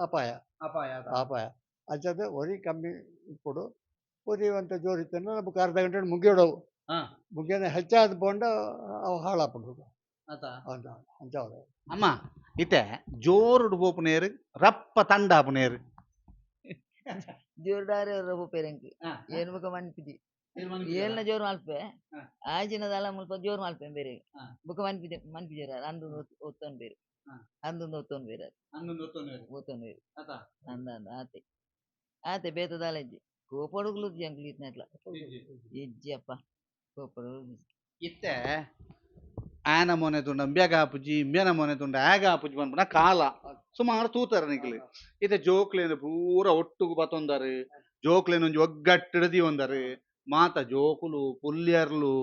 ಅಪಾಯ ಅಪಾಯ ಅಪಾಯ ಅಂಚದ ಒರಿ ಕಮ್ಮಿ ಇಪ್ಪೊಡು ಒರಿ ಒಂತ ಜೋರು ಇತ್ತಂದ್ರೆ ಬುಕ್ಕ ಅರ್ಧ ಗಂಟೆ ಮುಗಿಯೋಡವು ಮುಗಿಯೋದ ಹೆಚ್ಚಾದ ಪೋಂಡ ಅವು ಹಾಳಾಪುಂಡು ಅಂತ ಅಂಚ ಅಮ್ಮ ಇತ್ತೆ ಜೋರುಡು ಪೋಪುನೇರು ರಪ್ಪ ತಂಡ ಆಪುನೇರು. ಜೋರ್ದಾರೆ ಪೋಪೆರ್ ಎಂಕ್ ಏನ್ ಬೊಕ ಮನ್ಪಿಜಿ ಏಲ್ನ ಜೋರು ಮಲ್ಪೆ ಆಜಿನ ದಾಲ ಮುಲ್ಪ ಜೋರು ಮಲ್ಪೆ ಬೇರೆ ಬೊಕ ಮನ್ಪಿಜೆ ಮನ್ಪಿಜೆರ್ ಅಂದು ಒತ್ತೊನ್ಬೆರ್ ಅಂದೊಂದು ಒತ್ತೊನ್ಬೆರ್ ಒತ್ತೊನ್ಬೆರ್ ಅಂದ ಅಂದ ಆತೆ ಆತೆ ಬೇತೆ ದಾಲ ಇಜ್ಜಿ ಕೋಪೊಡುಗುಲು ಇಜ್ಜಿ ಎಂಕ್ಲು ಇತ್ನೆಟ್ಲ ಇಜ್ಜಿ ಅಪ್ಪ ಕೋಪೊಡು. ಇತ್ತೆ ಆನ ಮೊನೆ ತುಂಡ ಇಂಬ್ಯಗ ಆಪುಜಿ, ಇಂಬ್ಯನ ಮೊನೆ ತುಂಡ ಆಗ ಆಪುಜಿ ಪನ್ಪುನ ಕಾಲ ಸುಮಾರು ತೂತಾರ ನಿಕ್ಲು. ಇತ್ತೆ ಜೋಕ್ಲೆನ್ ಪೂರ ಒಟ್ಟುಗು ಬತ್ತೊಂದಾರು, ಜೋಕ್ಲೆನ್ ಒಂಜಿ ಒಗ್ಗಟ್ಟಿಡ್ ದೀವೊಂದಾರು. ಮಾತ ಜೋಕುಲು ಪುಲ್ಯರ್ಲು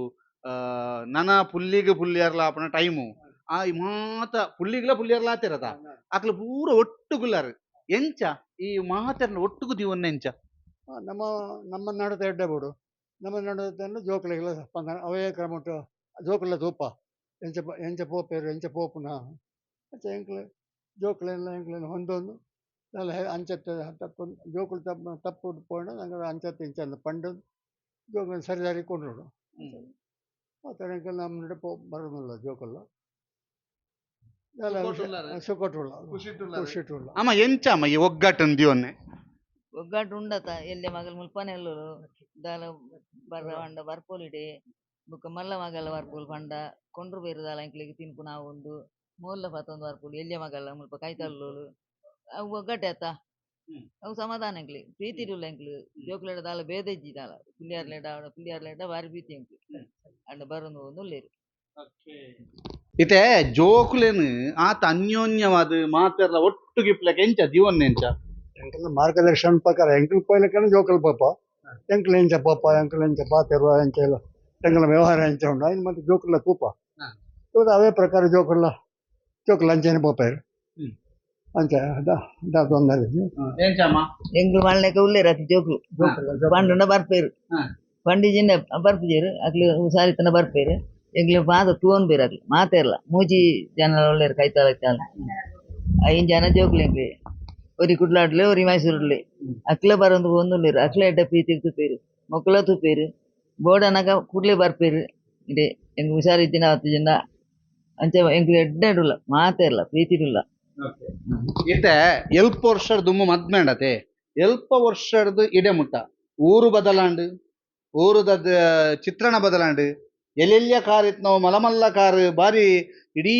ನನ ಪುಲ್ಲಿಗ್ ಪುಲ್ಯರ್ಲ ಆಪುನ ಟೈಮು ಆ ಮಾತ ಪುಲ್ಲಿಗ್ಲ ಪುಲ್ಯರ್ಲ ಆತಿರತ ಅಕ್ಲು ಪೂರ ಒಟ್ಟುಗುಲ್ಲಾರು. ಎಂಚ ಈ ಮಾತೆರ್ನ ಒಟ್ಟುಗು ದೀವೊನ್ನ ಎಂಚ? ನಮ್ಮ ನಮ್ಮ ನಡತೆ ಎಡ್ಡೆ ಬೋಡು, ನಮ್ಮ ನಡತೆ ಜೋಕುಲೆಗ್ಲ ಸ್ಪಂದನ ಅವೇ ಕ್ರಮಟ್ ಜೋಕುಲ ತೂಪ ಎಂಚ ಎಂಚ ಪೋಪೆರ್ ಎಂಚ ಪೋಪುನ ಅಂಚ ಎಂಕ್ಲೆ ಜೋಕುಲೆಲ್ಲ ಎಂಕ್ಲೆನ ಹೊಂದೊಂದು ದಾಲ ಅಂಚತ್ತೆ ತಪ್ಪು ಜೋಕುಲು ತಪ್ಪು ತಪ್ಪು ಪೋಂಡ ನಂಗೆ ಅಂಚತ್ತೆ ಇಂಚ ಪಂಡೊಂದು ಜೋಕುಲು ಸರಿ ಸರಿ ಕೊಂಡ್ರೋಡು. ಆ ಥರ ಎಂಕಲ್ ನಮ್ಮ ಪೋ ಬರೋದಿಲ್ಲ ಜೋಕುಲ್ಲ ಸುಖಟುಲ್ಲ ಖುಷಿಟುಲ್ಲ. ಅಮ್ಮ ಎಂಚ ಅಮ್ಮ ಈ ಒಗ್ಗಟ್ಟನ್ ದೀವೊನ್ನೆ? ಒಗ್ಗಟ್ಟು ಉಂಡತ ಎಲ್ಲೆ ಮಗಲ್ ಮುಲ್ಪನೆ ಎಲ್ಲುಲು ದಾಲ ಬರ್ರ ಪಂಡ ಬರ್ಪೋಲಿಡೆ ಬೊಕ್ಕ ಮಲ್ಲ ಮಗಲ ಬರ್ಪೋಲು ಪಂಡ ಕೊಂಡ್ರು ಬೇರು ದಾಲ ಎಂಕ್ಲೆಗ್ ತಿನ್ಪುನ ಉಂಡು ಮೊಲ್ಲ ಪತ್ತೊಂದು ಬರ್ಪೋಲು ಎಲ್ಯ ಮಗಲ ಮುಲ್ಪ ಕೈತಲ್ಲೋಲು ಅವು ಒಗ್ಗಟ್ಟೆ ಅತ್ತ ಅವು ಸಮಾಧಾನ ಎಂಕ್ಲೆಗ್ ಪ್ರೀತಿ ಉಲ್ಲ ಎಂಕ್ಲು ಜೋಕುಲೆಡ ದಾಲ ಭೇದ ಇಜ್ಜಿ ದಾಲ ಪುಲ್ಲಿಯಾರ್ಲೆಡ ಪುಲ್ಲಿಯಾರ್ಲೆಡ ಬಾರಿ ಪ್ರೀತಿ ಎಂಕ್ಲು ಅಂಡ ಬರೊಂದು ಉಲ್ಲೆರ್. ಇತ್ತೆ ಜೋಕುಲೆನ್ ಆತ ಅನ್ಯೋನ್ಯವಾದ ಮಾತೆರ್ಲ ಒಟ್ಟುಗಿಪ್ಲಕ ಎಂಚ ದೀವೊನ್ನೆ ಎಂಚ? ಎಂಕಲ್ನ ಮಾರ್ಗದರ್ಶನ ಪ್ರಕಾರ ಎಂಕಲ್ ಪೋಯ್ಲಕ್ಕನ ಜೋಕುಲು ಪೋಪ ಎಂಕಲ್ ಎಂಚ ಪೋಪ ಎಂಕಲ್ ಎಂಚ ಪಾತೆರುವ ಎಂಚ ಇಲ್ಲ ಎಂಕಲ್ನ ವ್ಯವಹಾರ ಎಂಚ ಉಂಡು ಐನ್ ಮತ್ತೆ ಜೋಕುಲ ತೂಪ ತೂದು ಅವೇ ಪ್ರಕಾರ ಜೋಕುಲ ಜೋಕುಲು ಅಂಚನೆ ಪೋಪೆರ್ ಅಂಚ ದಾ ತೊಂದರೆ ಇಜ್ಜಿ. ಎಂಚಮ್ಮ? ಎಂಕ್ಲು ಮಲ್ಲೆಕ ಉಲ್ಲೆರ್ ಅತ್ ಜೋಕುಲು ಪಂಡುಂಡ ಬರ್ಪೆರ್ ಪಂಡಿಜಿಂಡ ಬರ್ಪುಜೆರ್ ಅಕ್ಲು ಹುಷಾರಿತ್ತಂಡ ಬರ್ಪೆರ್ ಎಂಕ್ಲು ಮಾತ ತೂವೊನ್ಬೆರ್ ಅಕ್ಲು ಮಾತೆರ್ಲ ಮೂಜಿ ಜನ ಉಲ್ಲೆರ್ ಕೈತಲ್ ಇತ್ತಾಲ್ 5 ಜನ ಜೋಕುಲು ಎಂಕ್ಲೆ ಒರಿ ಕುಡ್ಲಾಡ್ಲೆ ಒರಿ ಮೈಸೂರುಡ್ಲೆ ಅಕ್ಲೆ ಬರೊಂದು ಪೋವೊಂದುಲ್ಲೆರ್ ಅಕ್ಲೆ ಎಡ್ಡೆ ಪ್ರೀತಿ ತೂಪೆರ್ ಮೊಕುಲ ತೂಪೆರ್ ಬೋಡನಗ ಕೂಡ್ಲೆ ಬರ್ಪೆರ್ ಇಡೆ ಎಂಕ್ ಹುಷಾರಿತ್ತಿನ ಆತುಜಿಂಡ ಅಂಚ ಎಂಕ್ಲು ಎಡ್ಡೆ ಉಲ್ಲ ಮಾತೆರ್ಲ ಪ್ರೀತಿಡುಲ್ಲ. ಇತ್ತೆ ಎಲ್ಪ ವರ್ಷದ ದುಮ್ಮು ಮದ್ಮೆ ಅಂಡತೆ ಎಲ್ಪ ವರ್ಷದ ಇಡೆ ಮುಟ್ಟ ಊರು ಬದಲಾಂಡ್, ಊರುದ ಚಿತ್ರಣ ಬದಲಾಂಡ್, ಎಲ್ಲೆಲ್ಲಿಯ ಕಾರ್ ಇತ್ತು ಮಲಮಲ್ಲ ಕಾರ್ ಬಾರಿ ಇಡೀ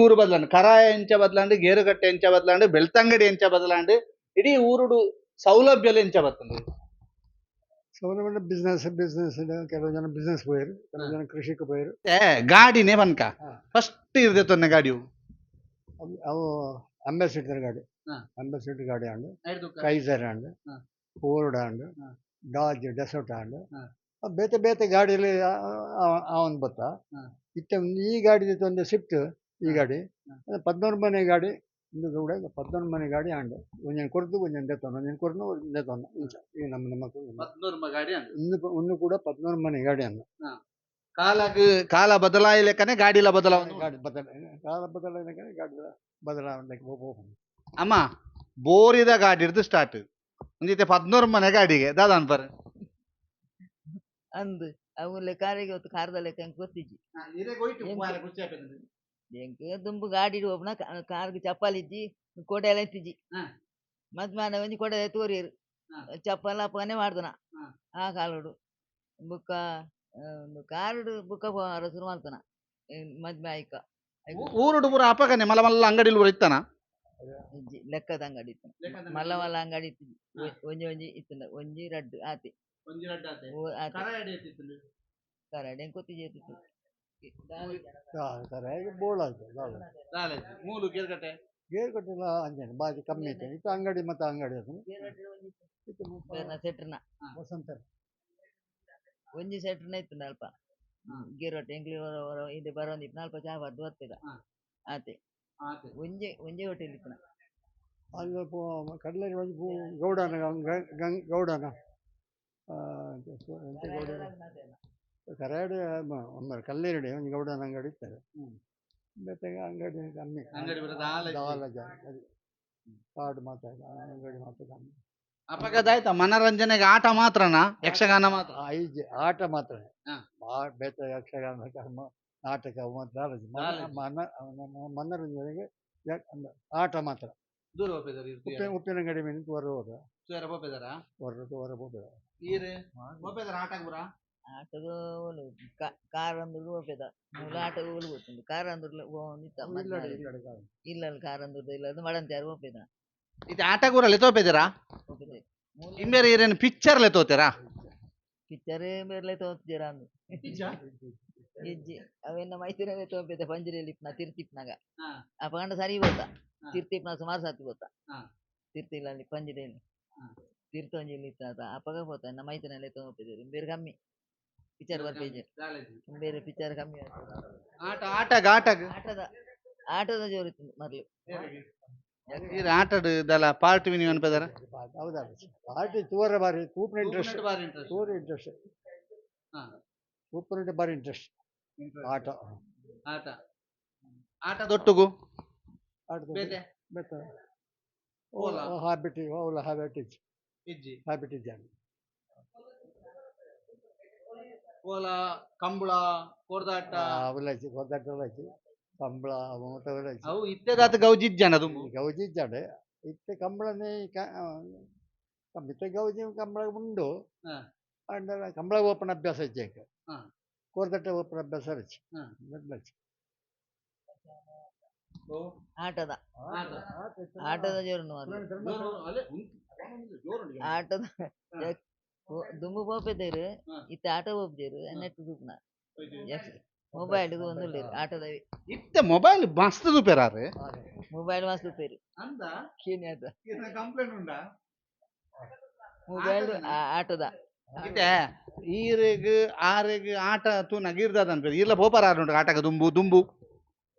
ಊರು ಬದಲಾಂಡ್, ಕರಾಯ ಎಂಚ ಬದಲಾಂಡ್, ಗೇರುಕಟ್ಟೆ ಎಂಚ ಬದಲಾಂಡ್, ಬೆಳ್ತಂಗಡಿ ಎಂಚ ಬದಲಾಂಡ್, ಇಡೀ ಊರುಡು ಸೌಲಭ್ಯలు ಎಂಚ ಬರ್ತದೆ? ಸೌಲಭ್ಯ ಬಿಸ್ನೆಸ್ ಬಿಸ್ನೆಸ್ ಕೆಲವು ಜನ ಬಿಸ್ನೆಸ್ ಪೋಯರು, ಕೆಲವು ಜನ ಕೃಷಿಗೆ ಪೋಯರು. ಗಾಡಿನೇ ಬನ್ಕ ಫಸ್ಟ್ ಇರ್ದೆ ತೊನ್ನೆ ಗಾಡಿಯು ಅವು ಅಂಬಾಸಿಡರ್ ಗಾಡಿ, ಅಂಬಾಸಿಡರ್ ಗಾಡಿ and Kaiser and Ford and Dodge Desoto and ಬೇತೆ ಬೇತೆ ಗಾಡಿಯಲ್ಲಿ ಅವನ್ ಬತ್ತ. ಇತ್ತೆ ಈ ಗಾಡಿ ಒಂದು ಸ್ವಿಫ್ಟ್ ಈ ಗಾಡಿ 11 ಮನೆ ಗಾಡಿ ಇಂದು ಕೂಡ 11 ಮನೆ ಗಾಡಿ ಆಂಡ್ ಒಂಜೊಂದು ಕೊರ್ದು ಒಂಜೊಂದು ದೆತ್ತೊಂದು ಒಂಜೊಂದು ಕೊರ್ದು ಒಂಜೊಂದು ದೆತ್ತೊಂದು ಇಂಚ ಈ ನಮ್ಮ ನಮ್ಮ 11 ಗಾಡಿ ಅಂಡ್ ಇನ್ನು ಒಂದು ಕೂಡ 11 ಮನೆ ಗಾಡಿ ಅಂದ. ಕಾಲಕ್ಕೆ ಕಾಲ ಬದಲಾಯಲೆಕ್ಕನೆ ಗಾಡಿಲ ಬದಲಾವಣೆ, ಗಾಡಿ ಬದಲ ಕಾಲ ಬದಲಾವಣೆ ಗಾಡಿ ಬದಲಾವಣೆ. ಅಮ್ಮ ಬೋರಿದ ಗಾಡಿ ಹಿಡ್ದು ಸ್ಟಾರ್ಟ್ ಒಂದಿತ್ತೆ 11 ಮನೆ ಗಾಡಿಗೆ ದಾದ ಅನ್ಪರ್ ಅಂದ್ ಅವುಲೆ ಕಾರಿಗೆ ಹೊತ್ತು ಕಾರ್ದ ಲೆಕ್ಕ ಎಂಕ್ ಗೊತ್ತಿಜ್ಜಿ ಎಂಕ್ ದುಂಬು ಗಾಡಿ ಹೋಗ್ನ ಕಾರ್ಗ್ ಚಪ್ಪಲ್ ಇಜ್ಜಿ ಕೊಡೆ ಎಲ್ಲ ಇತ್ತಿಜ್ಜಿ ಮದ್ಮಾನ ಒಂಜಿ ಕೊಡೆ ತೋರಿಯರು ಚಪ್ಪಲ್ ಅಪ್ಪನೆ ಮಾಡ್ದನ ಆ ಕಾಲೋಡು ಬುಕ್ಕ ಕಾರುಡು ಬುಕ್ಕ ಪೋವಾರ ಶುರು ಮಾಡ್ತಾನ ಮದ್ಮೆ ಆಯ್ಕ ಊರುಡು ಪೂರ ಅಪಗನೆ ಮಲ್ಲ ಮಲ್ಲ ಅಂಗಡಿಲು ಪೂರ ಇತ್ತನ? ಇಜ್ಜಿ ಲೆಕ್ಕದ ಅಂಗಡಿ ಇತ್ತು, ಮಲ್ಲ ಮಲ್ಲ ಅಂಗಡಿ ಇತ್ತಿಜ್ಜಿ, ಒಂಜಿ ಒಂಜಿ ಇತ್ತುಂಡ ಒಂಜಿ ರಡ್ಡು ಆತೆ ಆತೆ ಕರಡೆ ಗೊತ್ತಿಜ್ಜಿ ಇತ್ತಿತ್ತು. ಬೋಳ ಮೂಲು ಗೇರ್ಕಟ್ಟೆ ಗೇರ್ಕಟ್ಟೆಲ್ಲ ಅಂಚನೆ ಬಾಜಿ ಕಮ್ಮಿ ಇತ್ತು ಇತ್ತು ಅಂಗಡಿ ಮತ್ತೆ ಅಂಗಡಿ ಅದು ಸೆಟ್ರನ ವಸಂತ ಒಂಜಿ ಸೆಟ್ರನ ಇತ್ತು ಅಲ್ಪ ಗೇರೋಟೆ ಎಂಕ್ಲಿ ಇದು ಬರೋಂದಿತ್ತು ಅಲ್ಪ ಚಾ ಬರ್ದು ಬರ್ತದ ಆತೆ ಒಂಜೆ ಒಂಜೆ ಹೋಟೆಲ್ ಇತ್ತು. ಅಲ್ಲಿ ಕಡಲೆ ಒಂಜಿ ಗೌಡನ ಗೌಡನ ಎಂತ ಗೌಡನ ಕರಾಡಿ ಕಲ್ಲೇರಡಿ ಒಂಜಿ ಗೌಡನ ಅಂಗಡಿ ಇತ್ತಾರೆ ಬೇತೆ ಅಂಗಡಿ ಕಮ್ಮಿ ಕಾಡು ಮಾತ್ರ ಅಂಗಡಿ ಮಾತ್ರ ಕಮ್ಮಿ. ಅಪಗದಾಯ್ತ ಮನರಂಜನೆಗೆ ಆಟ ಮಾತ್ರನಾ ಯಕ್ಷಗಾನ ಮಾತ್ರ? ಐಜ್ ಆಟ ಮಾತ್ರ, ಬೇತೆ ಯಕ್ಷಗಾನ ಕರ್ಮ ನಾಟಕ ಮಾತ್ರ ಮನರಂಜನೆಗೆ ಆಟ ಮಾತ್ರ. ಉಪ್ಪಿನಂಗಡಿ ಮೇಲೆ ಬರುವಾಗ ತೂಯರ ಪೋಪೆದರ ಹೊರ ತೂವರೆ ಪೋಪೆದ. ಈರ್ ಪೋಪೆದರ ಆಟಗ್ ಪೂರ? ಆಟಗ್ ಓಲು ಕಾರಂದುರ್ಲು ಪೋಪೆದ ಮೂಲು ಆಟಗ್ ಓಲು ಗೊತ್ತುಂಡು ಕಾರಂದುರ್ಲು ಪೋವೊಂದಿತ್ತ ಇಲ್ಲಡೆ ಇಲ್ಲಡೆ ಕಾರ್. ಇಲ್ಲಲ್ ಕಾರಂದುರ್ದ ಇಲ್ಲದ ಮಡಂತ್ಯಾರ್ ಪೋಪೆದ. ಇತ್ತೆ ಆಟಗ್ ಪೂರ ಲೆತೋಪೆದರಾ? ಪೋಪೆದೆ. ಇಂಬೇರ್ ಈರೇನು ಪಿಕ್ಚರ್ ಲೆತೋತೆರಾ? ಪಿಕ್ಚರ್ ಬೇರ್ಲೆ ತೋತ್ಜೆರ ಅಂದ್ ಇಜ್ಜಿ ಅವೆನ್ನ ಮೈಸೂರಲ್ಲೇ ತೋಪೆದ ಪಂಜಿರಲ್ಲಿ ಇಪ್ಪುನ ತಿರ್ತಿಪ್ನಾಗ ಅಪಗಂಡ ಸರಿ ಬೋತ ತಿರ್ತಿಪ್ನ ಸುಮಾರು ಸರ್ತಿ ಬೋತ ತಿರ್ತಿಲ್ಲಲ್ಲಿ ಪಂಜಿರಲ್ಲಿ ತಿರ್ತೊಂಜಿಲ್ಲಿ ಇತ್ತಾತ ಅಪಗ ಪೋತ ಎನ್ನ ಮೈತಿನಲ್ಲೇ ತೋಪೆದೆರ್ ಬೇರೆ ಕಮ್ಮಿ ಪಿಕ್ಚರ್ ಬರ್ಪೇಜೆ ಬೇರೆ ಪಿಕ್ಚರ್ ಕಮ್ಮಿ ಆಯ್ತು. ಆಟ ಆಟಗ್ ಆಟಗ್ ಆಟದ ಆಟದ ಜೋರು ಇತ್ತು ಮೊದ್ಲು. ಈರ್ ಆಟಡ್ ದಲ ಪಾರ್ಟ್ ವಿನಿ ಅನ್ಪೆದರ? ಹೌದಾ, ಪಾರ್ಟಿ ತೂವರೆ ಬಾರಿ ತೂಪುನ ಇಂಟ್ರೆಸ್ಟ್, ತೂವರೆ ಇಂಟ್ರೆಸ್ಟ್, ತೂಪುನ ಬಾರಿ ಇಂಟ್ರೆಸ್ಟ್ ಆಟ. ಆಟ ಆಟ ದೊಟ್ಟುಗು ಆಟದ ಬೇತೆ ಬೇತೆ ಓಲ. ಹ್ಯಾಬಿಟ್ ಓಲ ಹ್ಯಾಬಿಟ್ ಇಜ್ಜಿ. ಇಜ್ಜಿ. ಹ್ಯಾಬಿಟ್ ಇಜ್ಜಿ. ಕೋಲ ಕಂಬಳ ಕೋರ್ದಾಟ ಅವೆಲ್ಲ ಇಜ್ಜಿ, ಕೋರ್ದಾಟ ಎಲ್ಲ ಇಜ್ಜಿ, ಕಂಬಳ ಅವು ಮಾತ ಅವೆಲ್ಲ ಇಜ್ಜಿ. ಅವು ಇತ್ತೆದಾತ ಗೌಜಿ ಇಜ್ಜಾನ ದುಂಬು? ಗೌಜಿ ಇಜ್ಜಾಂಡ್ ಇತ್ತೆ ಕಂಬಳನೇ ಇತ್ತೆ ಗೌಜಿ ಕಂಬಳ ಉಂಡು. ಅಂಡ ಕಂಬಳ ಓಪನ್ ಅಭ್ಯಾಸ ಇಜ್ಜಿ ಎಂಕ್. ಕೋರ್ದಟ್ಟ ಓಪನ್ ಅಭ್ಯಾಸ ಇಜ್ಜಿ. ಇಜ್ಜಿ. ಆಟದ ಆಟದ ಜೋರು ಮೊದ್ಲು. ಆಟದ ದುಂಬು ಪೋಪೆದೆರ್ ಇತ್ತೆ ಆಟ ಪೋಪುಜೆರ್ ನೆಟ್ ತೂಪುನ ಮೊಬೈಲ್ ಒಂದುಲ್ಲೆರ್ ಆಟದ. ಇತ್ತೆ ಮೊಬೈಲ್ ಮಸ್ತ್ ತೂಪೆರಾರು. ಮೊಬೈಲ್ ಮಸ್ತ್ ತೂಪೆರ್. ಅಂದ ಕೇನಿ ಆತ ಕಂಪ್ಲೇಂಟ್ ಉಂಡಾ? ಮೊಬೈಲ್ ಆಟದ. ಇತ್ತೆ ಈರೆಗ್ ಆರೆಗ್ ಆಟ ತೂನಗ ಈರ್ದಾದ ಅನ್ಪೆರ್ ಈರ್ಲ ಪೋಪರ ಆರುಂಡು ಆಟಗ ದುಂಬು ದುಂಬು?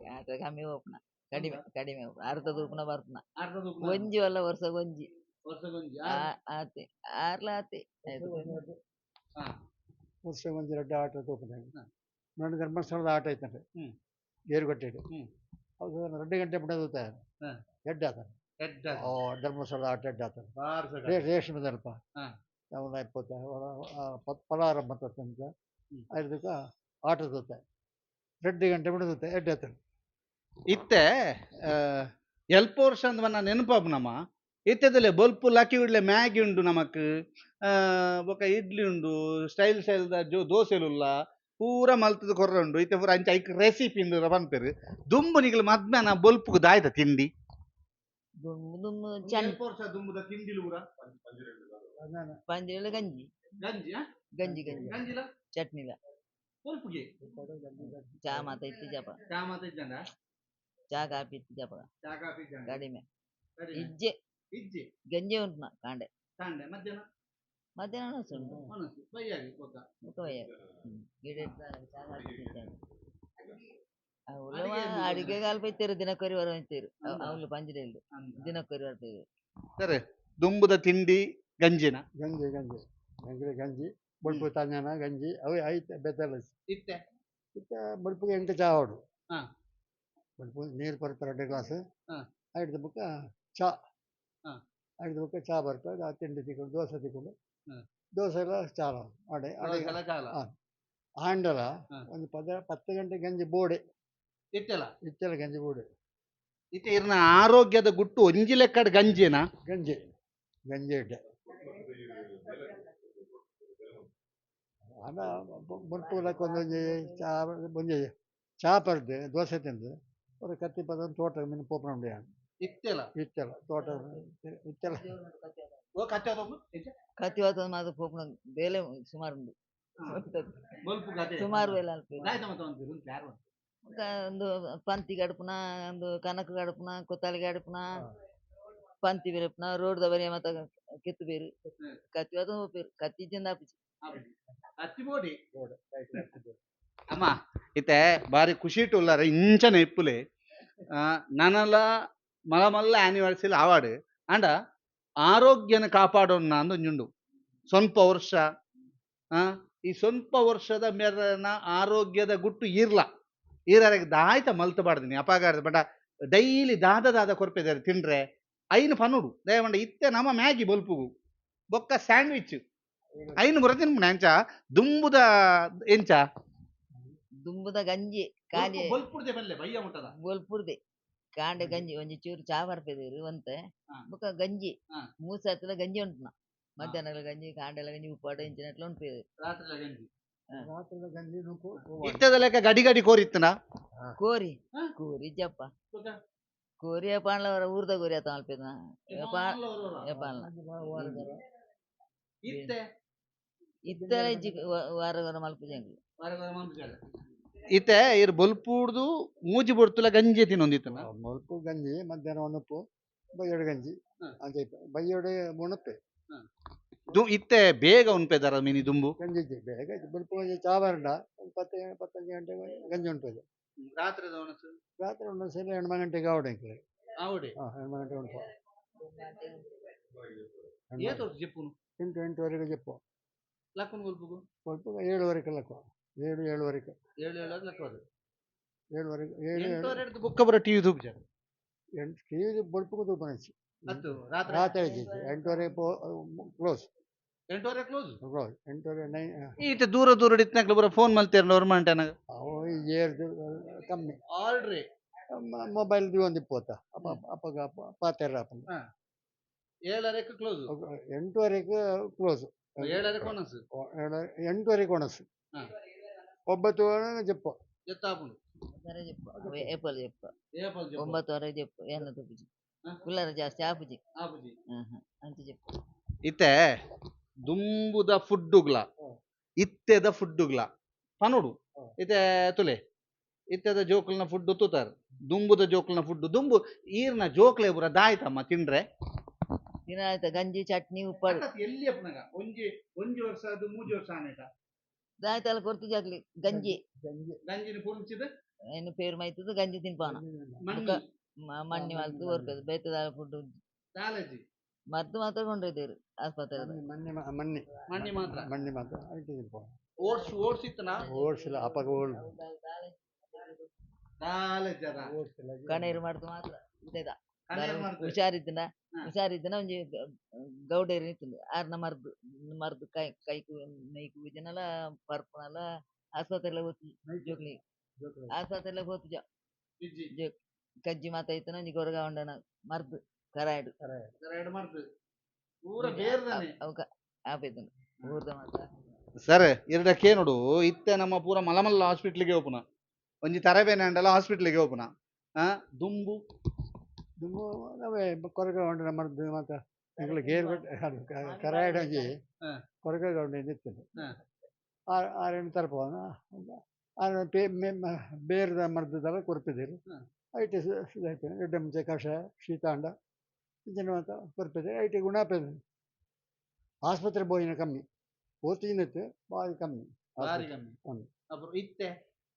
ಆಟ ಕಮ್ಮಿ ಪೋಪುನ, ಕಡಿಮೆ ಕಡಿಮೆ ಪೋಪುನ, ಅರ್ಧ ತೂಪುನ ಬರ್ಪುನ ಒಂಜಿ ಅಲ್ಲ ವರ್ಷಗ್ ಒಂಜಿ ಆತೆ ಆರ್ಲ ಆತೆ. ವರ್ಷ ಒಂಜಿ ರಡ್ಡ್ ಆಟ ತೂಪುನ. ನನ್ನ ಧರ್ಮಸ್ಥಳದ ಆಟ ಐತಂತೆ ಗೇರುಗಟ್ಟೆಡ್. ಅದು 2 ಗಂಟೆ ಬಿಡ ತೂತ ಎಡ್ಡೆ ಆತ. ಓ ಧರ್ಮಸ್ಥಳದ ಆಟ ಎಡ್ಡೆ ಆತ. ರೇಷ್ಮೆ ದಲ್ಪ ಅವನ ಇಪ್ಪತ್ತ ಫಲಾರ ಮತ್ತ ಐದಕ್ಕ ಆಟ ತೂತೆ 2 ಗಂಟೆ ಬಿಡ ತೂತೆ ಎಡ್ಡೆ ಆತ. ಇತ್ತೆ ಎಲ್ಪ ವರ್ಷ ಅಂದ್ ಮನ್ನ ನೆನಪಾಪು ನಮ್ಮ ಇತ್ತೆದಲ್ಲೇ ಬೊಲ್ಪು ಲಕ್ಕಿ ಇಡ್ಲೆ ಮ್ಯಾಗಿ ಉಂಡು ನಮಕ್, ಬೊಕ ಇಡ್ಲಿ ಉಂಡು, ಸ್ಟೈಲ್ ಸ್ಟೈಲ್ದ ಜೋ ದೋಸೆಲುಲ್ಲ ಪೂರ ಮಲ್ತದ ಕೊರ್ರ ಉಂಡು. ಇತ್ತೆ ಪೂರ ಅಂಚ ಐಕ್ ರೆಸಿಪಿ ಇಂದು ಪನ್ಪೆರ್. ದುಂಬು ನಿಗಲು ಮದ್ಮೆನ ಬೊಲ್ಪುಗು ದಾಯ್ತ ತಿಂಡಿ? ದುಂಬು ದುಂಬು ಚಂಡ ವರ್ಷ ದುಂಬುದ ತಿಂಡಿಲು ಪೂರ ಪಂಜಿರೆಲ್ಲ ಗಂಜಿ ಗಂಜಿ ಗಂಜಿ ಗಂಜಿ ಗಂಜಿಲ ಚಟ್ನಿಲ ಬೊಲ್ಪುಗೆ ಚಾ ಮಾತ ಇತ್ತಿಜಪ. ಚಾ ಮಾತ ಇಜ್ಜಂಡ? ಚಾ ಕಾಫಿ ಇತ್ತಿಜಪ. ಚಾ ಕಾಫಿ ಇಜ್ಜಂಡ? ಕಡಿಮೆ ಇಜ್ಜೆ. ಇಜ್ಜೆ. ಗಂಜಿ ಉಂಟು ಕಾಂಡೆ. ಕಾಂಡೆ ಮಧ್ಯಾಹ್ನ? ಮಧ್ಯಾಹ್ನ ಒಣಸು ಉಂಟು. ಒಣಸು ಬೈಯಾಗಿ ಬೊಕ್ಕ. ಬೊಕ್ಕ ಬೈಯಾಗಿ ಗಿಡ ಚಾ ಕಾಫಿ ಇತ್ತಿಜಾಂಡ್. ಅವ್ಲು ಅಡಿಗೆಗೆ ಅಲ್ಪ ಇತ್ತೆರ್ ದಿನಕ್ಕೊರಿ ವರ ಇತ್ತೆರ್ ಅವ್ಲು ಪಂಜಿರೆಲ್ಲು ದಿನಕ್ಕೊರಿ ಬರ್ಪೆರ್. ಸರಿ ದುಂಬುದ ತಿಂಡಿ ಗಂಜಿನ? ಗಂಜಿ ಗಂಜಿ ಗಂಜಿ ಗಂಜಿ ಬೊಲ್ಪು ತಾಂಜನ ಗಂಜಿ ಅವು ಐತೆ ಬೆತ್ತಲ ಇತ್ತೆ ಇತ್ತೆ ಬೊಲ್ಪುಗೆ ಎಂಟು ಚಾ ಆವಡು. ಬೊಲ್ಪು ನೀರು ಕೊರ್ಪೆ 2 ಗ್ಲಾಸ್. ಐಡ್ದ ಬೊಕ್ಕ ಚಾ. ಐಡ್ದ ಬೊಕ್ಕ ಚಾ ಬರ್ಪೆ, ಆ ತಿಂಡಿ ತಿಕ್ಕೊಂಡು ದೋಸೆ ತಿಕ್ಕೊಂಡು ದೋಸೆ ಎಲ್ಲ ಚಾಲ ಅಡೆ ಅಡೆ ಆಂಡಲ ಒಂದು 10 ಗಂಟೆ ಗಂಜಿ ಬೋಡೆ ಇತ್ತೆಲ ಇತ್ತೆಲ ಗಂಜಿ ಬೋಡೆ. ಇತ್ತೆ ಇರ್ನ ಆರೋಗ್ಯದ ಗುಟ್ಟು ಒಂಜಿ ಲೆಕ್ಕಡ್ ಗಂಜಿನಾ? ಗಂಜಿ ಗಂಜಿ ಇಡ್ಡೆ ಆಂಡ ಬೊಲ್ಪು ಲೆಕ್ಕ ಒಂದೊಂಜಿ ಚಾ ಒಂಜಿ ಚಾ ಪರ್ದು ದೋಸೆ ತಿಂದು ಒಂದು ಕತ್ತಿ ಪದ ತೋಟ ಮೀನು ಪೋಪನ ಉಂಡು ಇತ್ತೆಲ ಇತ್ತೆಲ ತೋಟ ಇತ್ತೆಲ. ಓ ಕತ್ತಿ ಕತ್ತಿ ವಾತ ಮಾತ ಪೋಪುನ ಬೇಲೆ ಸುಮಾರು ಉಂಡು. ಸುಮಾರು ಬೇಲೆ ಅಲ್ಪ ಒಂದು ಪಂತಿ ಗಡಪುನ, ಒಂದು ಕನಕ ಗಡಪುನ, ಕೊತ್ತಾಲಿ ಗಡಪುನ, ಪಂತಿ ಬೇರೆಪುನ, ರೋಡ್ ದ ಬರಿಯ ಮಾತ ಕೆತ್ತು ಬೇರು ಕತ್ತಿ ವಾತ ಪೋಪೆರ್ ಕತ್ತಿ ಇಜ್ಜಂದ ಆಪುಜಿ. ಕತ್ತಿ ಬೋಡಿ ಅಮ್ಮ ಇತ್ತೆ ಬಾರಿ ಖುಷಿ ಉಲ್ಲಾರ ಇಂಚನೆ ಇಪ್ಪುಲೆ ನನಲ ಮಲ್ಲ ಮಲ್ಲ ಆನಿವರ್ಸರಿ ಆವಾಡು ಅಂಡ ಆರೋಗ್ಯನ ಕಾಪಾಡೋಣ ಅಂದೊಂಜುಂಡು ಸ್ವಲ್ಪ ವರ್ಷ ಈ ಸ್ವಲ್ಪ ವರ್ಷದ ಮೇರನ ಆರೋಗ್ಯದ ಗುಟ್ಟು ಇರ್ಲ ಈರರೆಗ್ ದಾಯ್ತ ಮಲ್ತು ಬಾಡ್ದಿನಿ ಅಪಾಗಾರ್ದ ಬಟ ಡೈಲಿ ದಾದ ದಾದ ಕೊರ್ಪೆದಾರೆ ತಿಂಡ್ರೆ ಐನು ಪನ್ನುಡು ದಯವಂಡ. ಇತ್ತೆ ನಮ್ಮ ಮ್ಯಾಗಿ ಬೊಲ್ಪುಗು ಬೊಕ್ಕ ಸ್ಯಾಂಡ್ವಿಚ್ ಐನು ಬುರ ತಿನ್ಪುಣ ಎಂಚ ದುಂಬುದ ಎಂಚ ದುಂಬುದ ಗಂಜಿ ಕಾಲಿ ಬೊಲ್ಪುರ್ದೆ ಬಲ್ಲೆ ಬಯ್ಯ ಮುಟ್ಟದ ಬೊಲ್ಪುರ್ದೆ ಕಾಂಡೆ ಗಂಜಿ ಒಂಜಿ ಚೂರು ಚಾ ಬರ್ಪೆದೇರು ಒಂತೆ. ಬೊಕ ಗಂಜಿ. ಮೂಸತ್ತಲ ಗಂಜಿ ಉಂಟುನ. ಮಧ್ಯಾಹ್ನಲ ಗಂಜಿ, ಕಾಂಡೆಲ ಗಂಜಿ, ಉಪ್ಪಾಟ ಇಂಚಿನಟ್ಲ ಉಂಪೇರು. ರಾತ್ರಿಲ ಗಂಜಿ. ರಾತ್ರಿದ ಗಂಜಿ ನುಕ್ಕು. ಇತ್ತದ ಲೆಕ್ಕ ಗಡಿ ಗಡಿ ಕೋರಿತ್ತನ? ಕೋರಿ. ಕೋರಿ ಜಪ್ಪ. ಕೋರಿ ಏಪಾನ್ಲ ಊರ್ದ ಕೋರಿ ಆತ ಮಲ್ಪೆದ. ಏಪಾನ್ಲ. ಇತ್ತೆ ಇತ್ತಲ ಇಜ್ಜಿ, ವಾರ ವಾರ ಮಲ್ಪುಜಿ ಎಂಕ್ಲು. ಇತ್ತೆ ಇರ್ ಬೊಲ್ಪುಡ್ದು ಮೂಜಿ ಬೊಡ್ತುಲ ಗಂಜಿ ತಿನ್ನೊಂದಿತ್ತನ? ಮುಲ್ಪು ಗಂಜಿ, ಮಧ್ಯಾಹ್ನ ಉಣುಪು, ಬಯ್ಯೋಡು ಗಂಜಿ. ಅಂಚ ಬಯ್ಯೋಡು ಉಣುಪೆ. ಇತ್ತೆ ಬೇಗ ಉನ್ಪೆದಾರ ಮಿನಿ ದುಂಬು? ಗಂಜಿ ಇಜ್ಜಿ, ಬೇಗ ಬೊಲ್ಪು ಗಂಜಿ ಚಾ ಬರಂಡ ಒಂದು 10 15 ಗಂಟೆಗೆ ಗಂಜಿ ಉಂಟು. ರಾತ್ರಿದ ಒಣಸು? ರಾತ್ರಿ ಒಂದು ಸೇರಿ 8 ಗಂಟೆಗೆ ಆವಡೆ ಎಂಕ್ಲೆ. ಆವಡೆ. ಹಾಂ, 8 ಗಂಟೆ ಉಂಟು. ಏತ್ ಹೊತ್ತು ಜೆಪ್ಪುನು? 8, 8:30ಗೆ ಜೆಪ್ಪು. ಲಕ್ಕುನು ಬೊಲ್ಪುಗು? ಬೊಲ್ಪುಗು 7:30ಕ್ಕೆ ಲಕ್ಕುವ. 7, 7:30ಕ್ಕೆ. 7, 7 ಲಕ್ಕುವುದು. 7:30, 7, 7. ಎಂಟುವರೆ ಬೊಕ್ಕ ಬರ ಟಿವಿ ತೂಪುಜಾರ? 8 ಟಿವಿ ಬೊಲ್ಪುಗು ತೂಪುನಂಚಿ. ಅತ್ತು ರಾತ್ರಿ? ರಾತ್ರಿ ಇಜ್ಜಿ, 8:30 ಕ್ಲೋಸ್. 8:30 ಕ್ಲೋಸ್? ಕ್ಲೋಸ್, 8:30 9. ಈತ ದೂರ ದೂರ ಇತ್ತಿನಕ್ಲು ಪೂರ ಫೋನ್ ಮಲ್ತೇರ್ನ ಒರ್ಮಂಟೆನಾಗ? ಅವು ಏರ್ದು ಕಮ್ಮಿ. ಆಲ್ರಿ. ಮೊಬೈಲ್ ದೀವೊಂದಿಪ್ಪೋತ ಅಪ್ಪ ಅಪ್ಪಗ ಪಾತೆರ ಆಪುಂಡು. 7:30ಕ್ಕೆ ಕ್ಲೋಸ್? 8:30ಕ್ಕೆ ಕ್ಲೋಸ್. 7:30ಕ್ಕೆ ಒಣಸು? 8:30ಕ್ಕೆ ಒಣಸು. 9 ಜೆಪ್ಪು. ಎತ್ತಾಪುಂಡು. ಒಂಬತ್ತುವರೆ ಜೆಪ್ಪು, ಏಪಲ್ ಜೆಪ್ಪು. ಏಪಲ್ ಜೆಪ್ಪು? 9:30 ಜೆಪ್ಪು, ಏನ ತೂಪುಜಿ. ಕುಲ್ಲರ ಜಾಸ್ತಿ ಆಪುಜಿ. ಆಪುಜಿ. ಅಂಚ ಜೆಪ್ಪು. ಇತ್ತೆ ದುಂಬುದ ಫುಡ್ಡುಗ್ಲ ಇತ್ತೆದ ಫುಡ್ಡುಗ್ಲ ಪನೊಡು. ಇತ್ತೆ ತುಲೆ ಇತ್ತೆದ ಜೋಕುಲ್ನ ಫುಡ್ ತೂತಾರ್, ದುಂಬುದ ಜೋಕುಲ್ನ ಫುಡ್. ದುಂಬು ಈರ್ನ ಜೋಕ್ಲೆ ಪೂರ ದಾಯ್ತಮ್ಮ ತಿಂಡ್ರೆ? ದಿನ ಆಯ್ತ ಗಂಜಿ ಚಟ್ನಿ ಉಪ್ಪಾಡು. ಎಲ್ಲಿ ಅಪ್ಪನಗ ಒಂಜಿ ಒಂಜಿ ವರ್ಷ ಅದು ಮೂಜಿ ವರ್ಷ ಆನೇಟ? ದಾಯ್ತಲ್ಲ ಕೊರ್ತಿಜಾಕ್ಲಿ ಗಂಜಿ. ಗಂಜಿ. ಗಂಜಿನ ಪುಂಚಿದ? ಏನು ಪೇರು ಮೈತದ ಗಂಜಿ ತಿನ್ಪಾನ. ಮಣ್ಣಿ. ಮಣ್ಣಿ ಮಲ್ತು ಕೊರ್ಪೆದು ಬೇತದ ಫುಡ್. ದಾಲಜಿ. ಮದ್ದು ಮಾತ್ರ ಕೊಂಡೊಯ್ತೇರು ಆಸ್ಪತ್ರೆ. ಮಣ್ಣಿ ಮಣ್ಣಿ. ಮಣ್ಣಿ ಮಾತ್ರ. ಮಣ್ಣಿ ಮಾತ್ರ ಐತೆ ತಿನ್ಪ. ಓಟ್ಸ್ ಓಟ್ಸ್ ಇತ್ತನಾ? ಓಟ್ಸ್ ಇಲ್ಲ ಅಪ್ಪಗ ಓಲ್ಡ್. ದಾಲಜದ. ಓಟ್ಸ್ ಇಲ್ಲ. ಕಣೀರು ಮಾಡ್ದು ಮಾತ್ರ ಇದೇದ. ಕಣ್ಣೀರ್ ಮಾಡ್ದು. ಹುಷಾರಿದ್ದನ ಹುಷಾರಿದ್ದನ ಒಂಜಿ ಗೌಡೇರು ಇತ್ತುಂಡು ಆರ್ನ ಮರ್ದು ಮರ್ದು ಕೈ ಕೈಕು ಮೈಕು ಪೂಜನಲ ಪರ್ಪುನಲ ಆಸ್ಪತ್ರೆಲ ಹೋತು ಜೋಕ್ಲಿ ಆಸ್ಪತ್ರೆಲ ಹೋತುಜ. ಇಜ್ಜಿ. ಕಜ್ಜಿ ಮಾತ ಇತ್ತನ ಒಂಜಿ ಕೊರಗ ಉಂಡನ ಮರ್ದು ಕರಾಯ್ಡು. ಎರಡು ಮರ್ದು ಪೂರ ಬೇರ್ದನೆ. ಅವು ಆಪೈತುಂಡು ಊರ್ದ ಮಾತ್ರ. ಸರ್ ಎರಡಕ್ಕೆ ನೋಡು, ಇತ್ತೆ ನಮ್ಮ ಪೂರ ಮಲಮಲ್ಲ ಹಾಸ್ಪಿಟ್ಲಿಗೆ ಹೋಪುನ, ಒಂಜಿ ತರಬೇನೆ ಅಂಡಲ ಹಾಸ್ಪಿಟ್ಲಿಗೆ ಹೋಪುನ. ದುಂಬು ದುಂಬು ನಾವೇ ಕೊರಗ ಉಂಡನ ಮರ್ದು ಮಾತ್ರ. ಎಂಕ್ಲೆ ಗೇರ್ ಕರಾಯಡ್ ಒಂಜಿ ಕೊರಗ ಉಂಡು ಇತ್ತುಂಡು. ಆರೆನ್ ತರ್ಪವನ ಆರೆ ಬೇರ್ದ ಮರ್ದುದಲ ಕೊರ್ಪಿದೆರ್. ಐಟ್ ಎಡ್ಡೆ ಮುಂಚೆ ಕಷಾಯ ಶೀತಾಂಡ ಇಂಚಿನ ಮಾತ ಕೊರ್ಪಿದೆರ್. ಐಟ್ ಗುಣ ಆಪೆದು. ಆಸ್ಪತ್ರೆ ಪೋಯಿನ ಕಮ್ಮಿ, ಪೋತಿನತ್ತು ಬಾರಿ ಕಮ್ಮಿ. ಬಾರಿ ಕಮ್ಮಿ. ಕಮ್ಮಿ. ಅப்புறம் ಇತ್ತೆ?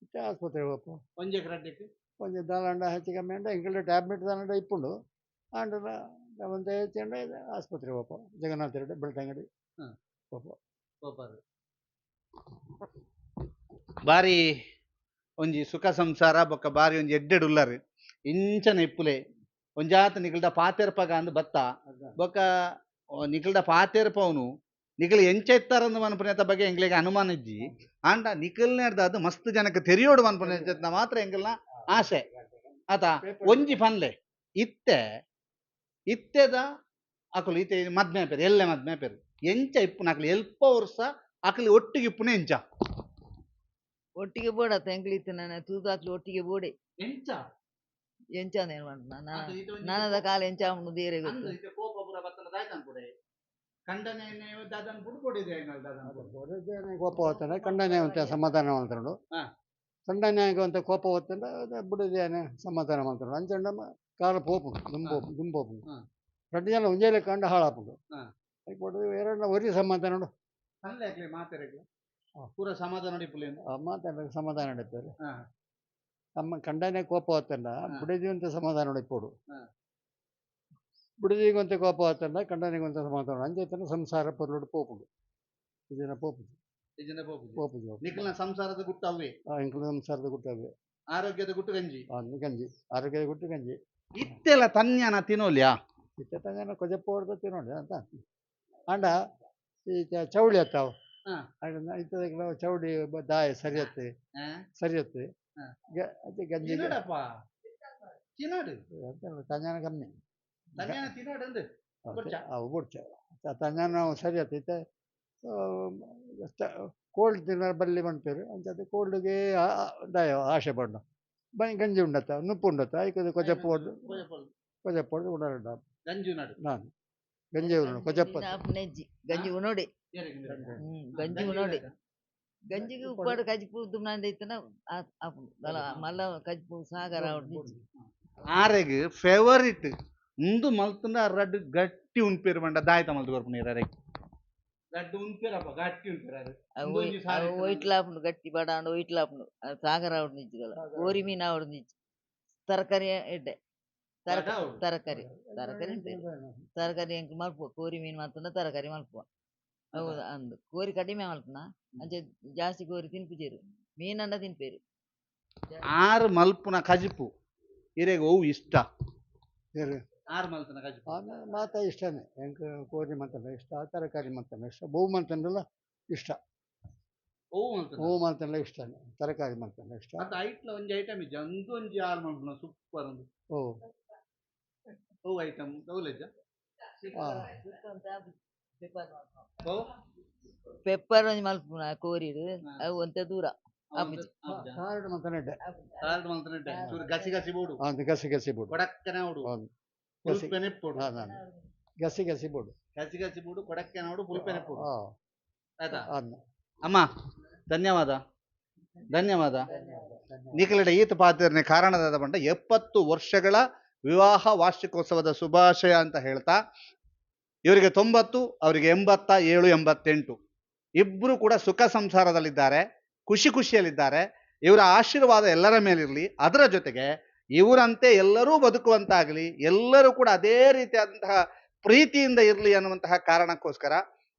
ಇತ್ತೆ ಆಸ್ಪತ್ರೆ ಹೋಪು. ಒಂಜೆ ಕ್ರಡ್ಡೆಕ್ ಒಂಜಿ ದಾಲಾಂಡ ಹೆಚ್ಚು ಕಮ್ಮಿ ಅಂಡ ಎಂಕಲ್ಡ ಟ್ಯಾಬ್ಲೆಟ್ ದಾಲಾಂಡ ಇಪ್ಪುಂಡು. ಆಂಡಲ ಒಂತೆ ಹೆಚ್ಚಂಡ ಆಸ್ಪತ್ರೆ ಹೋಪು, ಜಗನ್ನಾಥ ರೆಡ್ಡಿ ಬೆಳ್ತಂಗಡಿ ಹೋಪು. ಪೋಪಾರು. ಬಾರಿ ಒಂಜಿ ಸುಖ ಸಂಸಾರ ಬೊಕ್ಕ ಬಾರಿ ಒಂಜಿ ಎಡ್ಡೆಡ್ ಉಲ್ಲರ್ ಇಂಚನ ಇಪ್ಪುಲೆ. ಒಂಜಾತ ನಿಕಲ್ದ ಪಾತೆರ್ಪಗ ಅಂದ್ ಬತ್ತ ಬೊಕ್ಕ ನಿಕಲ್ದ ಪಾತೆರ್ಪವನು ನಿಕಲ್ ಎಂಚ ಇತ್ತಾರಂದು ಮನ್ಪುನೆತ ಬಗ್ಗೆ ಎಂಕ್ಲೆಗ್ ಅನುಮಾನ ಇಜ್ಜಿ. ಆಂಡ ನಿಕಲ್ನೇರ್ದ ಅದು ಮಸ್ತ್ ಜನಕ್ಕೆ ತೆರಿಯೋಡು ಮನ್ಪುನೆ ಮಾತ್ರ ಎಂಕಲ್ನ ಆಸೆ ಆತ. ಒಂಜಿ ಪನ್ಲೆ, ಇತ್ತೆ ಇತ್ತೆದ ಅಕುಲು ಇತ್ತೆ ಮದ್ಮೆ ಆಪೆರ್, ಎಲ್ಲೆ ಮದ್ಮೆ ಆಪೆರ್, ಎಂಚ ಇಪ್ಪುನ ಅಕ್ಲು ಎಲ್ಪ ವರ್ಷ ಅಕ್ಲು ಒಟ್ಟಿಗೆ ಇಪ್ಪುನ ಎಂಚ? ಒಟ್ಟಿಗೆ ಬೋಡತ್ತ ಎಂಕ್ಲು ಇತ್ತು ನಾನು ತೂದು ಅಕ್ಲು ಒಟ್ಟಿಗೆ ಬೋಡೆ. ಎಂಚ? ಎಂಚ ಅಂದ್ ಏನ್ ಪಂಡ ನನದ ಕಾಲ ಎಂಚ ಆಪುಂಡು ದೇರೆ ಗೊತ್ತು. ಕೋಪ ಪೂರ ಬತ್ತನ ದಾಯ್ತ ಅನ್ಪುಡೆ ಕಂಡನೆ ದಾದನ್ ಪುಡು ಕೊಡಿದೆ ದಾದನ್ ಪುಡು. ಕೋಪ ಹೋಗ್ತಾನೆ ಕಂಡನೆ ಅಂತ ಸಮಾಧಾನ ಮಾಡ್ತಾడు. ಕಂಡನೆ ಅಂತ ಕೋಪ ಹೋಗ್ತಾನೆ ಬುಡದೇನೆ ಸಮಾಧಾನ ಮಾಡ್ತಾడు. ಅಂಚಂಡ ಕಾಲ ಪೋಪುಂಡು ದುಂಬು ದುಂಬೋಪುಂಡು. రెండు ಜನ ಒಂಜೇ ಕಂಡ ಹಾಳಾಪುಂಡು. ಎರಡನ್ನ ಒರಿ ಸಮಾಧಾನ ಉಂಡು. ಪನ್ಲೆ ಅಕ್ಲೆ ಮಾತೆರೆಗ್ಲ ಪೂರ ಸಮಾಧಾನ ಇಪ್ಪುಲೆ. ಮಾತಾಡ ಸಮಾಧಾನ ಇಪ್ಪುಲೆ. ನಮ್ಮ ಕಂಡನೆ ಕೋಪ ಹೋಗ್ತಾನ ಬುಡದಿ ಅಂತ ಸಮಾಧಾನ ಇಪ್ಪೋಡು. ಬುಡದಿಗೊಂತ ಕೋಪ ಹೋಗ್ತಾನ ಕಂಡನಿಗೊಂತ ಸಮಾಧಾನ. ಅಂಚೆತನ ಸಂಸಾರ ಪೊರ್ಲುಡು ಪೋಪುಂಡು. ಇದನ್ನ ಪೋಪುಜಿ. ಇದನ್ನ ಪೋಪುಜಿ. ಪೋಪುಜಿ. ನಿಕಲ್ನ ಸಂಸಾರದ ಗುಟ್ಟು ಅವೇ. ಎಂಕಲ್ನ ಸಂಸಾರದ ಗುಟ್ಟು ಅವೇ. ಆರೋಗ್ಯದ ಗುಟ್ಟು ಗಂಜಿ. ಗಂಜಿ, ಆರೋಗ್ಯದ ಗುಟ್ಟು ಗಂಜಿ. ಇತ್ತೆಲ್ಲ ತನ್ಯನ ತಿನ್ನೋಲ್ಯಾ? ಇತ್ತೆ ತನ್ಯನ ಕೊಜಪೋಡ್ದ ತಿನ್ನೋಡಿ ಅಂತ. ಆಂಡ ಈ ಚೌಳಿ ಅತ್ತಾವು ಇತ್ತದಕ್ಕೆ ಚೌಡಿ ದಾಯ ಸರಿಯತ್ತೆ ಸರಿಯತ್ತೆ. ಅದೇ ಗಂಜಿ. ಏನಡಪ್ಪ? ತಿನ್ನಡು. ತಂಜಾನ ಕಮ್ಮಿ. ತನ್ಯಾನ ತಿನ್ನಡು ಅಂದ್ ಬೊಡ್ಚಾ? ಅವು ಬೊಡ್ಚ. ತಂಜಾನ ಸರಿ ಆತೈತೆ. ಕೋಲ್ಡ್ ತಿನ್ನರ ಬಲ್ಲಿ ಪನ್ಪೆರ್. ಅಂಚಾದ್ ಕೋಲ್ಡ್ಗೆ ದಾಯ ಆಶೆ ಪಡ್ಡು ಬನ್ನಿ. ಗಂಜಿ ಉಂಡತ್ತ, ನುಪ್ಪು ಉಂಡತ್ತ, ಐಕ್ ಕೊಜಪು ಹೊಡ್ದು ಕೊಜಪು ಹೊಡ್ದು ಉಡಾಡ. ಗಂಜಿ ಉನಡು. ನಾನು ಗಂಜಿ ಉಂಡು ಕೊಜಪ್ಪ. ಆಪುನೆಜ್ಜಿ ಗಂಜಿ ಉಣೋಡೆ. ಗಂಜಿ ಉಣೋಡೆ. ಗಂಜಿಗೆ ಉಪ್ಪಾಡು ಕಜಿಪು ದುಮ್ನಾಂಡ ಇತ್ತನ ಆಪುಂಡು. ದಲ ಮಲ್ಲ ಕಜಿಪು ಸಾಗರ ಆವಡ್. ಆರೆಗ್ ಫೇವರಿಟ್ ಉಂದು ಮಲ್ತುಂಡ ರಡ್ಡ್ ಗಟ್ಟಿ ಉನ್ಪೇರು ಪಂಡ ದಾಯ್ತ ಮಲ್ತ್ ಕೊರ್ಪುನಿ ಅರೆಗ್? ರಡ್ಡ್ ಉನ್ಪೇರಪ್ಪ, ಗಟ್ಟಿ ಉನ್ಪೇರು ಅರೆ. ಅವು ಉಂದೊಂಜಿ ಸಾರು ಅವು ಇತ್ತುಂಡ ಒಯ್ಟ್ಲ ಆಪುಂಡು. ಗಟ್ಟಿ ಬಡ ಆಂಡ ಒಯ್ಟ್ಲ ಆಪುಂಡು. ಅದು ಸಾಗರ ಆವಡ್ ನಿಜ್ಜಿಗಲ ಕೋರಿ ಮೀನು ಆವಡ್ ನಿಜ್ಜಿ. ತರಕಾರಿ ಎಡ್ಡೆ. ಬಡ ಆವೊಡು. ತರಕಾರಿ ತರಕಾರಿ ಉಂಟು. ತರಕಾರಿ ಎಂಕ್ ಮಲ್ಪುವ. ಕೋರಿ ಮೀನು ಮಲ್ತುಂಡ ತರಕಾರಿ ಮಲ್ಪುವ. ಹೌದು, ಅಂದು ಕೋರಿ ಕಡಿಮೆ ಮಲ್ಪುನ. ಅಂಚೆ ಜಾಸ್ತಿ ಕೋರಿ ತಿನ್ಪುಜೆರ್, ಮೀನಂಡ ತಿನ್ಪೆರ್. ಆರ್ ಮಲ್ಪುನ ಕಜಿಪು ಇರೆಗ್ ಒವು ಇಷ್ಟ? ಏರು? ಆರ್ ಮಲ್ತುನ ಕಜಿಪು. ಮಾತ ಇಷ್ಟನೇ ಎಂಕ್. ಕೋರಿ ಮಂತಂಡ ಇಷ್ಟ, ತರಕಾರಿ ಮಂತಂಡ ಇಷ್ಟ, ಬೋವು ಮಂತಂಡಲ ಇಷ್ಟ. ಒವು ಮಲ್ತುನ? ಹೂವು ಮಂತಂಡ ಇಷ್ಟನೇ, ತರಕಾರಿ ಮಂತಂಡ ಇಷ್ಟ. ಅತ್ತ ಐಟ್ಲ ಒಂಜಿ ಐಟಮ್ ಇಜ್ಜ, ಅಂದು ಒಂಜಿ ಆರ್ ಮಲ್ಪುನ ಸೂಪರ್ ಒಂದು? ಓ. ಒವು ಐಟಮ್ ತೌಲೆಜ್ಜ? ಓ. ಪೆಪ್ಪರ್ ಒಂಜಿ ಮಲ್ಪುನ ಕೋರಿಡ್. ಅವು ಒಂತೆ ದೂರ ಆಪುಜಿ. ಸಾರಡ್ ಮಂತನ ಎಡ್ಡೆ. ಸಾಲ್ಟ್ ಮಲ್ತುನ ಎಡ್ಡೆ. ಚೂರು ಗಸಿ ಗಸಿ ಬೋಡು. ಅಂದ್, ಗಸಿ ಗಸಿ ಬೋಡು. ಕೊಡಕ್ಕನೆ ಉಡು. ಹೌದು, ಗಸಿ. ಪುಲ್ಪೆನೆ ಇಪ್ಪೊಡು. ಹಾಂ, ಗಸಿ ಗಸಿ ಬೋಡು. ಗಸಿ ಗಸಿ ಬೋಡು, ಕೊಡಕ್ಕನೆ ಉಡು, ಪುಲ್ಪೆನೆ ಇಪ್ಪೊಡು. ಆಯ್ತಾ? ಅಂದ್. ಅಮ್ಮ, ಧನ್ಯವಾದ, ಧನ್ಯವಾದ. ನಿಖಲಡ ಈತ ಪಾತ್ರನೆ ಕಾರಣದಾದ ಪಂಡ 70 ವರ್ಷಗಳ ವಿವಾಹ ವಾರ್ಷಿಕೋತ್ಸವದ ಶುಭಾಶಯ ಅಂತ ಹೇಳ್ತಾ, ಇವರಿಗೆ 90, ಅವರಿಗೆ 87, 88. ಇಬ್ಬರು ಕೂಡ ಸುಖ ಸಂಸಾರದಲ್ಲಿದ್ದಾರೆ, ಖುಷಿ ಖುಷಿಯಲ್ಲಿದ್ದಾರೆ. ಇವರ ಆಶೀರ್ವಾದ ಎಲ್ಲರ ಮೇಲಿರಲಿ. ಅದರ ಜೊತೆಗೆ ಇವರಂತೆ ಎಲ್ಲರೂ ಬದುಕುವಂತಾಗಲಿ, ಎಲ್ಲರೂ ಕೂಡ ಅದೇ ರೀತಿಯಾದಂತಹ ಪ್ರೀತಿಯಿಂದ ಇರಲಿ ಅನ್ನುವಂತಹ ಕಾರಣಕ್ಕೋಸ್ಕರ,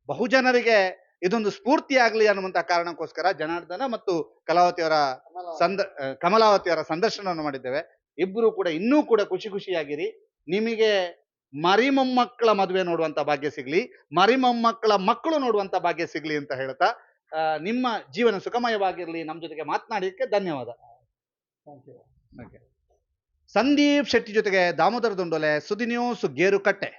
ಬಹುಜನರಿಗೆ ಇದೊಂದು ಸ್ಫೂರ್ತಿಯಾಗಲಿ ಅನ್ನುವಂತಹ ಕಾರಣಕ್ಕೋಸ್ಕರ ಜನಾರ್ದನ ಮತ್ತು ಕಲಾವತಿಯವರ ಕಮಲಾವತಿಯವರ ಸಂದರ್ಶನವನ್ನು ಮಾಡಿದ್ದೇವೆ. ಇಬ್ಬರು ಕೂಡ ಇನ್ನೂ ಕೂಡ ಖುಷಿ ಖುಷಿಯಾಗಿರಿ. ನಿಮಗೆ ಮರಿ ಮೊಮ್ಮಕ್ಕಳ ಮದುವೆ ನೋಡುವಂತ ಭಾಗ್ಯ ಸಿಗ್ಲಿ, ಮರಿ ಮೊಮ್ಮಕ್ಕಳ ಮಕ್ಕಳು ನೋಡುವಂತ ಭಾಗ್ಯ ಸಿಗ್ಲಿ ಅಂತ ಹೇಳ್ತಾ, ನಿಮ್ಮ ಜೀವನ ಸುಖಮಯವಾಗಿರ್ಲಿ. ನಮ್ಮ ಜೊತೆಗೆ ಮಾತನಾಡಿದ್ದಕ್ಕೆ ಧನ್ಯವಾದ. Thank you. Sandeep Shetty ಜೊತೆಗೆ ದಾಮೋದರ ದುಂಡೋಲೆ, ಸುದ್ದಿ ನ್ಯೂಸ್, ಗೇರುಕಟ್ಟೆ.